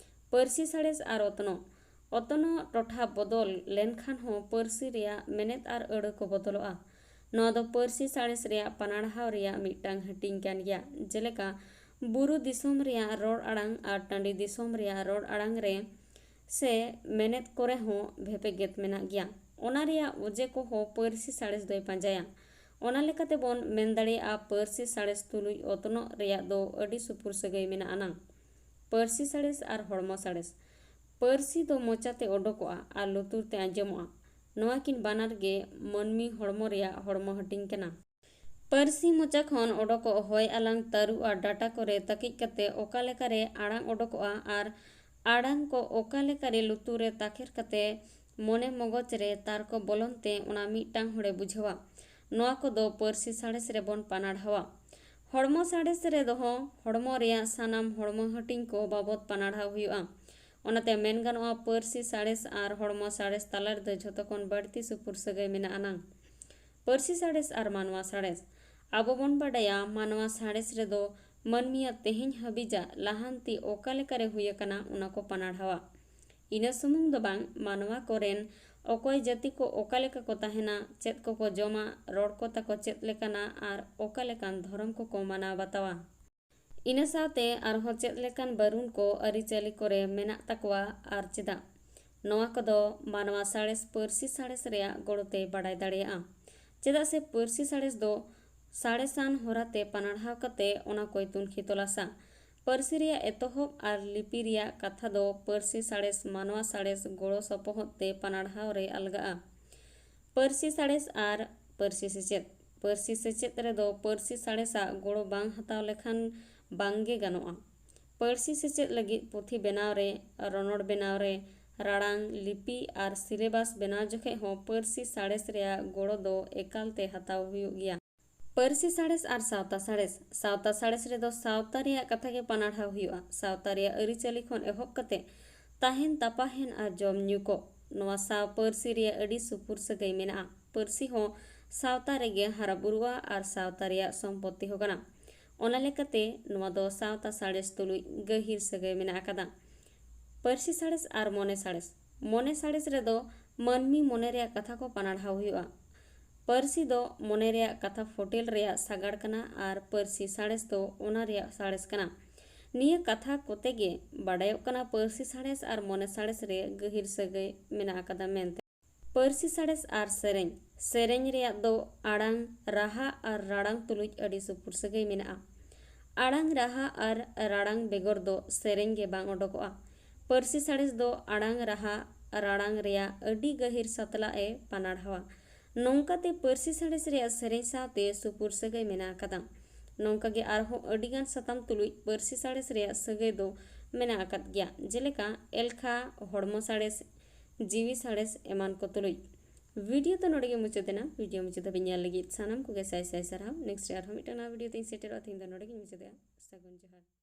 ᱯᱟᱹᱨᱥᱤ ᱥᱟᱬᱮᱥ ᱟᱨ ᱚᱛᱱᱚᱜ᱾ ᱚᱛᱱᱚᱜ ᱴᱚᱴᱷᱟ ᱵᱚᱫᱚᱞ ᱞᱮᱱᱠᱷᱟᱱ ᱦᱚᱸ ᱯᱟᱹᱨᱥᱤ ᱨᱮᱭᱟᱜ ᱢᱮᱱᱮᱛ ᱟᱨ ᱟᱹᱲᱟᱹ ᱠᱚ ᱵᱚᱫᱚᱞᱚᱜᱼᱟ᱾ ᱱᱚᱣᱟ ᱫᱚ ᱯᱟᱹᱨᱥᱤ ᱥᱟᱬᱮᱥ ᱨᱮᱭᱟᱜ ᱯᱟᱱᱟᱲᱦᱟᱣ ᱨᱮᱭᱟᱜ ᱢᱤᱫᱴᱟᱝ ᱦᱟᱹᱴᱤᱧ ᱠᱟᱱ ᱜᱮᱭᱟ᱾ ᱡᱮᱞᱮᱠᱟ, ᱵᱩᱨᱩ ᱫᱤᱥᱚᱢ ᱨᱮᱭᱟᱜ ᱨᱚᱲ ᱟᱲᱟᱝ ᱟᱨ ᱴᱟᱺᱰᱤ ᱫᱤᱥᱚᱢ ᱨᱮᱭᱟᱜ ᱨᱚᱲ ᱟᱲᱟᱝ ᱨᱮ ᱥᱮ ᱢᱮᱱᱮᱛ ᱠᱚᱨᱮ ᱦᱚᱸ ᱵᱷᱮᱯᱮᱜᱮᱫ ᱢᱮᱱᱟᱜ ᱜᱮᱭᱟ᱾ ᱚᱱᱟ ᱨᱮᱭᱟᱜ ᱚᱡᱮ ᱠᱚᱦᱚᱸ ᱯᱟᱹᱨᱥᱤ ᱥᱟᱬᱮᱥ ᱫᱚᱭ ᱯᱟᱸᱡᱟᱭᱟ᱾ ᱚᱱᱟ ᱞᱮᱠᱟᱛᱮ ᱵᱚᱱ ᱢᱮᱱ ᱫᱟᱲᱮᱭᱟᱜᱼᱟ, ᱯᱟᱹᱨᱥᱤ ᱥᱟᱬᱮᱥ ᱛᱩᱞᱩᱡ ᱚᱛᱱᱚᱜ ᱨᱮᱭᱟᱜ ᱫᱚ ᱟᱹᱰᱤ ᱥᱩᱯᱩᱨ ᱥᱟᱹᱜᱟᱹᱭ ᱢᱮᱱᱟᱜ ᱟᱱᱟᱝ᱾ ᱯᱟᱹᱨᱥᱤ ᱥᱟᱬᱮᱥ ᱟᱨ ᱦᱚᱲᱢᱚ ᱥᱟᱬᱮᱥ᱾ ᱯᱟᱹᱨᱥᱤ ᱫᱚ ᱢᱚᱪᱟᱛᱮ ᱚᱰᱚᱠᱚᱜᱼᱟ ᱟᱨ ᱞᱩᱛᱩᱨ ᱛᱮ ᱟᱸᱡᱚᱢᱚᱜᱼᱟ᱾ ᱱᱚᱣᱟ ᱠᱤᱱ ᱵᱟᱱᱟᱨ ᱜᱮ ᱢᱟᱹᱱᱢᱤ ᱦᱚᱲᱢᱚ ᱨᱮᱭᱟᱜ ᱦᱚᱲᱢᱚ ᱦᱟᱹᱴᱤᱧ ᱠᱟᱱᱟ᱾ ᱯᱟᱹᱨᱥᱤ ᱢᱚᱪᱟ ᱠᱷᱚᱱ ᱚᱰᱚᱠᱚᱜ ᱦᱚᱭ ᱟᱞᱟᱝ ᱛᱟᱹᱨᱩ ᱟᱨ ᱰᱟᱴᱟ ᱠᱚᱨᱮ ᱛᱟᱹᱠᱤᱡ ᱠᱟᱛᱮ ᱚᱠᱟ ᱞᱮᱠᱟᱨᱮ ᱟᱲᱟᱝ ᱚᱰᱚᱠᱚᱜᱼᱟ ᱟᱨ ᱟᱲᱟᱝ ᱠᱚ ᱚᱠᱟ ᱞᱮᱠᱟᱨᱮ ᱞᱩᱛᱩᱨ ᱨᱮ ᱛᱟᱠᱮᱨ ᱠᱟᱛᱮ ᱢᱚᱱᱮ ᱢᱚᱜᱚᱡᱽ ᱨᱮ ᱛᱟᱨᱠᱚ ᱵᱚᱞᱚᱱ ᱛᱮ ᱚᱱᱟ ᱢᱤᱫᱴᱟᱝ ᱦᱚᱲᱮ ᱵᱩᱡᱷᱟᱹᱣᱟ, ᱱᱚᱣᱟ ᱠᱚᱫᱚ ᱯᱟᱹᱨᱥᱤ ᱥᱟᱬᱮᱥ ᱨᱮᱵᱚᱱ ᱯᱟᱱᱟᱲᱦᱟᱣᱟ᱾ ᱦᱚᱲᱢᱚ ᱥᱟᱬᱮᱥ ᱨᱮ ᱫᱚᱦᱚ ᱦᱚᱲᱢᱚ ᱨᱮᱭᱟᱜ ᱥᱟᱱᱟᱢ ᱦᱚᱲᱢᱚ ᱦᱟᱹᱴᱤᱧ ᱠᱚ ᱵᱟᱵᱚᱫ ᱯᱟᱱᱟᱲᱦᱟᱣ ᱦᱩᱭᱩᱜᱼᱟ᱾ ᱚᱱᱟᱛᱮ ᱢᱮᱱ ᱜᱟᱱᱚᱜᱼᱟ, ᱯᱟᱹᱨᱥᱤ ᱥᱟᱬᱮᱥ ᱟᱨ ᱦᱚᱲᱢᱚ ᱥᱟᱬᱮᱥ ᱛᱟᱞᱟ ᱨᱮᱫᱚ ᱡᱷᱚᱛᱚ ᱠᱷᱚᱱ ᱵᱟᱹᱲᱛᱤ ᱥᱩᱯᱩᱨ ᱥᱟᱹᱜᱟᱹᱭ ᱢᱮᱱᱟᱜ ᱟᱱᱟᱝ᱾ ᱯᱟᱹᱨᱥᱤ ᱥᱟᱬᱮᱥ ᱟᱨ ᱢᱟᱱᱣᱟ ᱥᱟᱬᱮᱥ᱾ ᱟᱵᱚ ᱵᱚᱱ ᱵᱟᱰᱟᱭᱟ, ᱢᱟᱱᱣᱟ ᱥᱟᱬᱮᱥ ᱨᱮᱫᱚ ᱢᱟᱹᱱᱢᱤᱭᱟᱜ ᱛᱮᱦᱮᱧ ᱦᱟᱹᱵᱤᱡᱟᱜ ᱞᱟᱦᱟᱱᱛᱤ ᱚᱠᱟ ᱞᱮᱠᱟᱨᱮ ᱦᱩᱭ ᱟᱠᱟᱱᱟ, ᱚᱱᱟ ᱠᱚ ᱯᱟᱱᱟᱲᱦᱟᱣᱟ᱾ ᱤᱱᱟᱹ ᱥᱩᱢᱩᱝ ᱫᱚ ᱵᱟᱝ, ᱢᱟᱱᱣᱟ ᱠᱚᱨᱮᱱ ᱚᱠᱚᱭ ᱡᱟᱹᱛᱤ ᱠᱚ ᱚᱠᱟ ᱞᱮᱠᱟ ᱠᱚ ᱛᱟᱦᱮᱱᱟ, ᱪᱮᱫ ᱠᱚᱠᱚ ᱡᱚᱢᱟ, ᱨᱚᱲ ᱠᱚ ᱛᱟᱠᱚ ᱪᱮᱫ ᱞᱮᱠᱟᱱᱟ ᱟᱨ ᱚᱠᱟ ᱞᱮᱠᱟᱱ ᱫᱷᱚᱨᱚᱢ ᱠᱚᱠᱚ ᱢᱟᱱᱟᱣ ᱵᱟᱛᱟᱣᱟ᱾ ᱤᱱᱟᱹ ᱥᱟᱶᱛᱮ ᱟᱨᱦᱚᱸ ᱪᱮᱫ ᱞᱮᱠᱟᱱ ᱵᱟᱹᱨᱩᱱ ᱠᱚ ᱟᱹᱨᱤᱪᱟᱹᱞᱤ ᱠᱚᱨᱮ ᱢᱮᱱᱟᱜ ᱛᱟᱠᱚᱣᱟ ᱟᱨ ᱪᱮᱫᱟᱜ, ᱱᱚᱣᱟ ᱠᱚᱫᱚ ᱢᱟᱱᱣᱟ ᱥᱟᱬᱮᱥ ᱯᱟᱹᱨᱥᱤ ᱥᱟᱬᱮᱥ ᱨᱮᱭᱟᱜ ᱜᱚᱲᱚᱛᱮ ᱵᱟᱰᱟᱭ ᱫᱟᱲᱮᱭᱟᱜᱼᱟ᱾ ᱪᱮᱫᱟᱜ ᱥᱮ ᱯᱟᱹᱨᱥᱤ ᱥᱟᱬᱮᱥ ᱫᱚ ᱥᱟᱬᱮᱥᱟᱱ ᱦᱚᱨᱟᱛᱮ ᱯᱟᱱᱟᱲᱦᱟᱣ ᱠᱟᱛᱮ ᱚᱱᱟ ᱠᱚᱭ ᱛᱩᱱᱠᱷᱤ ᱛᱚᱞᱟᱥᱟ᱾ ᱯᱟᱹᱨᱥᱤ ᱨᱮᱭᱟᱜ ᱮᱛᱚᱦᱚᱵ ᱟᱨ ᱞᱤᱯᱤ ᱨᱮᱭᱟᱜ ᱠᱟᱛᱷᱟ ᱫᱚ ᱯᱟᱹᱨᱥᱤ ᱥᱟᱬᱮᱥ ᱢᱟᱱᱣᱟ ᱥᱟᱬᱮᱥ ᱜᱚᱲᱚ ᱥᱚᱯᱚᱦᱚᱫ ᱛᱮ ᱯᱟᱱᱟᱲᱦᱟᱣ ᱨᱮ ᱟᱞᱜᱟᱜᱼᱟ᱾ ᱯᱟᱹᱨᱥᱤ ᱥᱟᱬᱮᱥ ᱟᱨ ᱯᱟᱹᱨᱥᱤ ᱥᱮᱪᱮᱫ᱾ ᱯᱟᱹᱨᱥᱤ ᱥᱮᱪᱮᱫ ᱨᱮᱫᱚ ᱯᱟᱹᱨᱥᱤ ᱥᱟᱬᱮᱥᱟᱜ ᱜᱚᱲᱚ ᱵᱟᱝ ᱦᱟᱛᱟᱣ ᱞᱮᱠᱷᱟᱱ ᱵᱟᱝ ᱜᱮ ᱜᱟᱱᱚᱜᱼᱟ᱾ ᱯᱟᱹᱨᱥᱤ ᱥᱮᱪᱮᱫ ᱞᱟᱹᱜᱤᱫ ᱯᱩᱛᱷᱤ ᱵᱮᱱᱟᱣ ᱨᱮ, ᱨᱚᱱᱚᱲ ᱵᱮᱱᱟᱣ ᱨᱮ, ᱨᱟᱲᱟᱝ, ᱞᱤᱯᱤ ᱟᱨ ᱥᱤᱞᱮᱵᱟᱥ ᱵᱮᱱᱟᱣ ᱡᱚᱠᱷᱮᱡ ᱦᱚᱸ ᱯᱟᱹᱨᱥᱤ ᱥᱟᱬᱮᱥ ᱨᱮᱭᱟᱜ ᱜᱚᱲᱚ ᱫᱚ ᱮᱠᱟᱞ ᱛᱮ ᱦᱟᱛᱟᱣ ᱦᱩᱭᱩᱜ ᱜᱮᱭᱟ᱾ ᱯᱟᱹᱨᱥᱤ ᱥᱟᱬᱮᱥ ᱟᱨ ᱥᱟᱶᱛᱟ ᱥᱟᱬᱮᱥ᱾ ᱥᱟᱶᱛᱟ ᱥᱟᱬᱮᱥ ᱨᱮᱫᱚ ᱥᱟᱶᱛᱟ ᱨᱮᱭᱟᱜ ᱠᱟᱛᱷᱟ ᱜᱮ ᱯᱟᱱᱟᱲᱦᱟᱣ ᱦᱩᱭᱩᱜᱼᱟ᱾ ᱥᱟᱶᱛᱟ ᱨᱮᱭᱟᱜ ᱟᱹᱨᱤᱪᱟᱹᱞᱤ ᱠᱷᱚᱱ ᱮᱦᱚᱵ ᱠᱟᱛᱮ ᱛᱟᱦᱮᱱ ᱛᱟᱯᱟᱦᱮᱱ ᱟᱨ ᱡᱚᱢ ᱧᱩ ᱠᱚ, ᱱᱚᱣᱟ ᱥᱟᱶ ᱯᱟᱹᱨᱥᱤ ᱨᱮᱭᱟᱜ ᱟᱹᱰᱤ ᱥᱩᱯᱩᱨ ᱥᱟᱹᱜᱟᱹᱭ ᱢᱮᱱᱟᱜᱼᱟ᱾ ᱯᱟᱹᱨᱥᱤ ᱦᱚᱸ ᱥᱟᱶᱛᱟ ᱨᱮᱜᱮ ᱦᱟᱨᱟ ᱵᱩᱨᱩᱜᱼᱟ ᱟᱨ ᱥᱟᱶᱛᱟ ᱨᱮᱭᱟᱜ ᱥᱚᱢᱯᱚᱛᱤ ᱦᱚᱸ ᱠᱟᱱᱟ᱾ ᱚᱱᱟ ᱞᱮᱠᱟᱛᱮ ᱱᱚᱣᱟ ᱫᱚ ᱥᱟᱶᱛᱟ ᱥᱟᱬᱮᱥ ᱛᱩᱞᱩᱡ ᱜᱟᱹᱦᱤᱨ ᱥᱟᱹᱜᱟᱹᱭ ᱢᱮᱱᱟᱜ ᱟᱠᱟᱫᱟ᱾ ᱯᱟᱹᱨᱥᱤ ᱥᱟᱬᱮᱥ ᱟᱨ ᱢᱚᱱᱮ ᱥᱟᱬᱮᱥ᱾ ᱢᱚᱱᱮ ᱥᱟᱬᱮᱥ ᱨᱮᱫᱚ ᱢᱟᱹᱱᱢᱤ ᱢᱚᱱᱮ ᱨᱮᱭᱟᱜ ᱠᱟᱛᱷᱟ ᱠᱚ ᱯᱟᱱᱟᱲᱦᱟᱣ ᱦᱩᱭᱩᱜᱼᱟ᱾ ᱯᱟᱹᱨᱥᱤ ᱫᱚ ᱢᱚᱱᱮ ᱨᱮᱭᱟᱜ ᱠᱟᱛᱷᱟ ᱯᱷᱚᱴᱮᱞ ᱨᱮᱭᱟᱜ ᱥᱟᱜᱟᱲ ᱠᱟᱱᱟ ᱟᱨ ᱯᱟᱹᱨᱥᱤ ᱥᱟᱬᱮᱥ ᱫᱚ ᱚᱱᱟ ᱨᱮᱭᱟᱜ ᱥᱟᱬᱮᱥ ᱠᱟᱱᱟ᱾ ᱱᱤᱭᱟᱹ ᱠᱟᱛᱷᱟ ᱠᱚᱛᱮ ᱜᱮ ᱵᱟᱰᱟᱭᱚᱜ ᱠᱟᱱᱟ ᱯᱟᱹᱨᱥᱤ ᱥᱟᱬᱮᱥ ᱟᱨ ᱢᱚᱱᱮ ᱥᱟᱬᱮᱥ ᱨᱮ ᱜᱟᱹᱦᱤᱨ ᱥᱟᱹᱜᱟᱹᱭ ᱢᱮᱱᱟᱜ ᱟᱠᱟᱫᱟ ᱢᱮᱱᱛᱮ᱾ ᱯᱟᱹᱨᱥᱤ ᱥᱟᱬᱮᱥ ᱟᱨ ᱥᱮᱨᱮᱧ᱾ ᱥᱮᱨᱮᱧ ᱨᱮᱭᱟᱜ ᱫᱚ ᱟᱲᱟᱝ, ᱨᱟᱦᱟ ᱟᱨ ᱨᱟᱲᱟᱝ ᱛᱩᱞᱩᱡ ᱟᱹᱰᱤ ᱥᱩᱯᱩᱨ ᱥᱟᱹᱜᱟᱹᱭ ᱢᱮᱱᱟᱜᱼᱟ᱾ ᱟᱲᱟᱝ, ᱨᱟᱦᱟ ᱟᱨ ᱨᱟᱲᱟᱝ ᱵᱮᱜᱚᱨ ᱫᱚ ᱥᱮᱨᱮᱧ ᱜᱮ ᱵᱟᱝ ᱚᱰᱚᱠᱚᱜᱼᱟ᱾ ᱯᱟᱹᱨᱥᱤ ᱥᱟᱬᱮᱥ ᱫᱚ ᱟᱲᱟᱝ, ᱨᱟᱦᱟ, ᱨᱟᱲᱟᱝ ᱨᱮᱭᱟᱜ ᱟᱹᱰᱤ ᱜᱟᱹᱦᱤᱨ ᱥᱟᱛᱞᱟᱜ ᱮ ᱯᱟᱱᱟᱲᱦᱟᱣᱟ᱾ ᱱᱚᱝᱠᱟᱛᱮ ᱯᱟᱹᱨᱥᱤ ᱥᱟᱬᱮᱥ ᱨᱮᱭᱟᱜ ᱥᱮᱨᱮᱧ ᱥᱟᱶᱛᱮ ᱥᱩᱯᱩᱨ ᱥᱟᱹᱜᱟᱹᱭ ᱢᱮᱱᱟᱜ ᱟᱠᱟᱫᱟ᱾ ᱱᱚᱝᱠᱟ ᱜᱮ ᱟᱨᱦᱚᱸ ᱟᱹᱰᱤᱜᱟᱱ ᱥᱟᱛᱟᱢ ᱛᱩᱞᱩᱡ ᱯᱟᱹᱨᱥᱤ ᱥᱟᱬᱮᱥ ᱨᱮᱭᱟᱜ ᱥᱟᱹᱜᱟᱹᱭ ᱫᱚ ᱢᱮᱱᱟᱜ ᱟᱠᱟᱫ ᱜᱮᱭᱟ, ᱡᱮᱞᱮᱠᱟ ᱮᱞᱠᱷᱟ, ᱦᱚᱲᱢᱚ ᱥᱟᱬᱮᱥ, ᱡᱤᱣᱤ ᱥᱟᱬᱮᱥ ᱮᱢᱟᱱ ᱠᱚ ᱛᱩᱞᱩᱡ᱾ ᱵᱷᱤᱰᱤᱭᱳ ᱫᱚ ᱱᱚᱰᱮ ᱜᱮ ᱢᱩᱪᱟᱹᱫ ᱮᱱᱟ᱾ ᱵᱷᱤᱰᱤᱭᱳ ᱢᱩᱪᱟᱹᱫ ᱫᱷᱟᱹᱵᱤᱡ ᱧᱮᱞ ᱞᱟᱹᱜᱤᱫ ᱥᱟᱱᱟᱢ ᱠᱚᱜᱮ ᱥᱟᱭ ᱥᱟᱭ ᱥᱟᱨᱦᱟᱣ᱾ ᱱᱮᱠᱥᱴ ᱨᱮ ᱟᱨᱦᱚᱸ ᱢᱤᱫᱴᱟᱝ ᱱᱟᱣᱟ ᱵᱷᱤᱰᱤᱭᱳ ᱛᱮᱧ ᱥᱮᱴᱮᱨᱚᱜᱼᱟ᱾ ᱛᱮᱦᱮᱧ ᱫᱚ ᱱᱚᱰᱮ ᱜᱮᱧ ᱢᱩᱪᱟᱹᱫᱮᱜᱼᱟ᱾ ᱥᱟᱹᱜᱩᱱ ᱡᱚᱦᱟᱨ᱾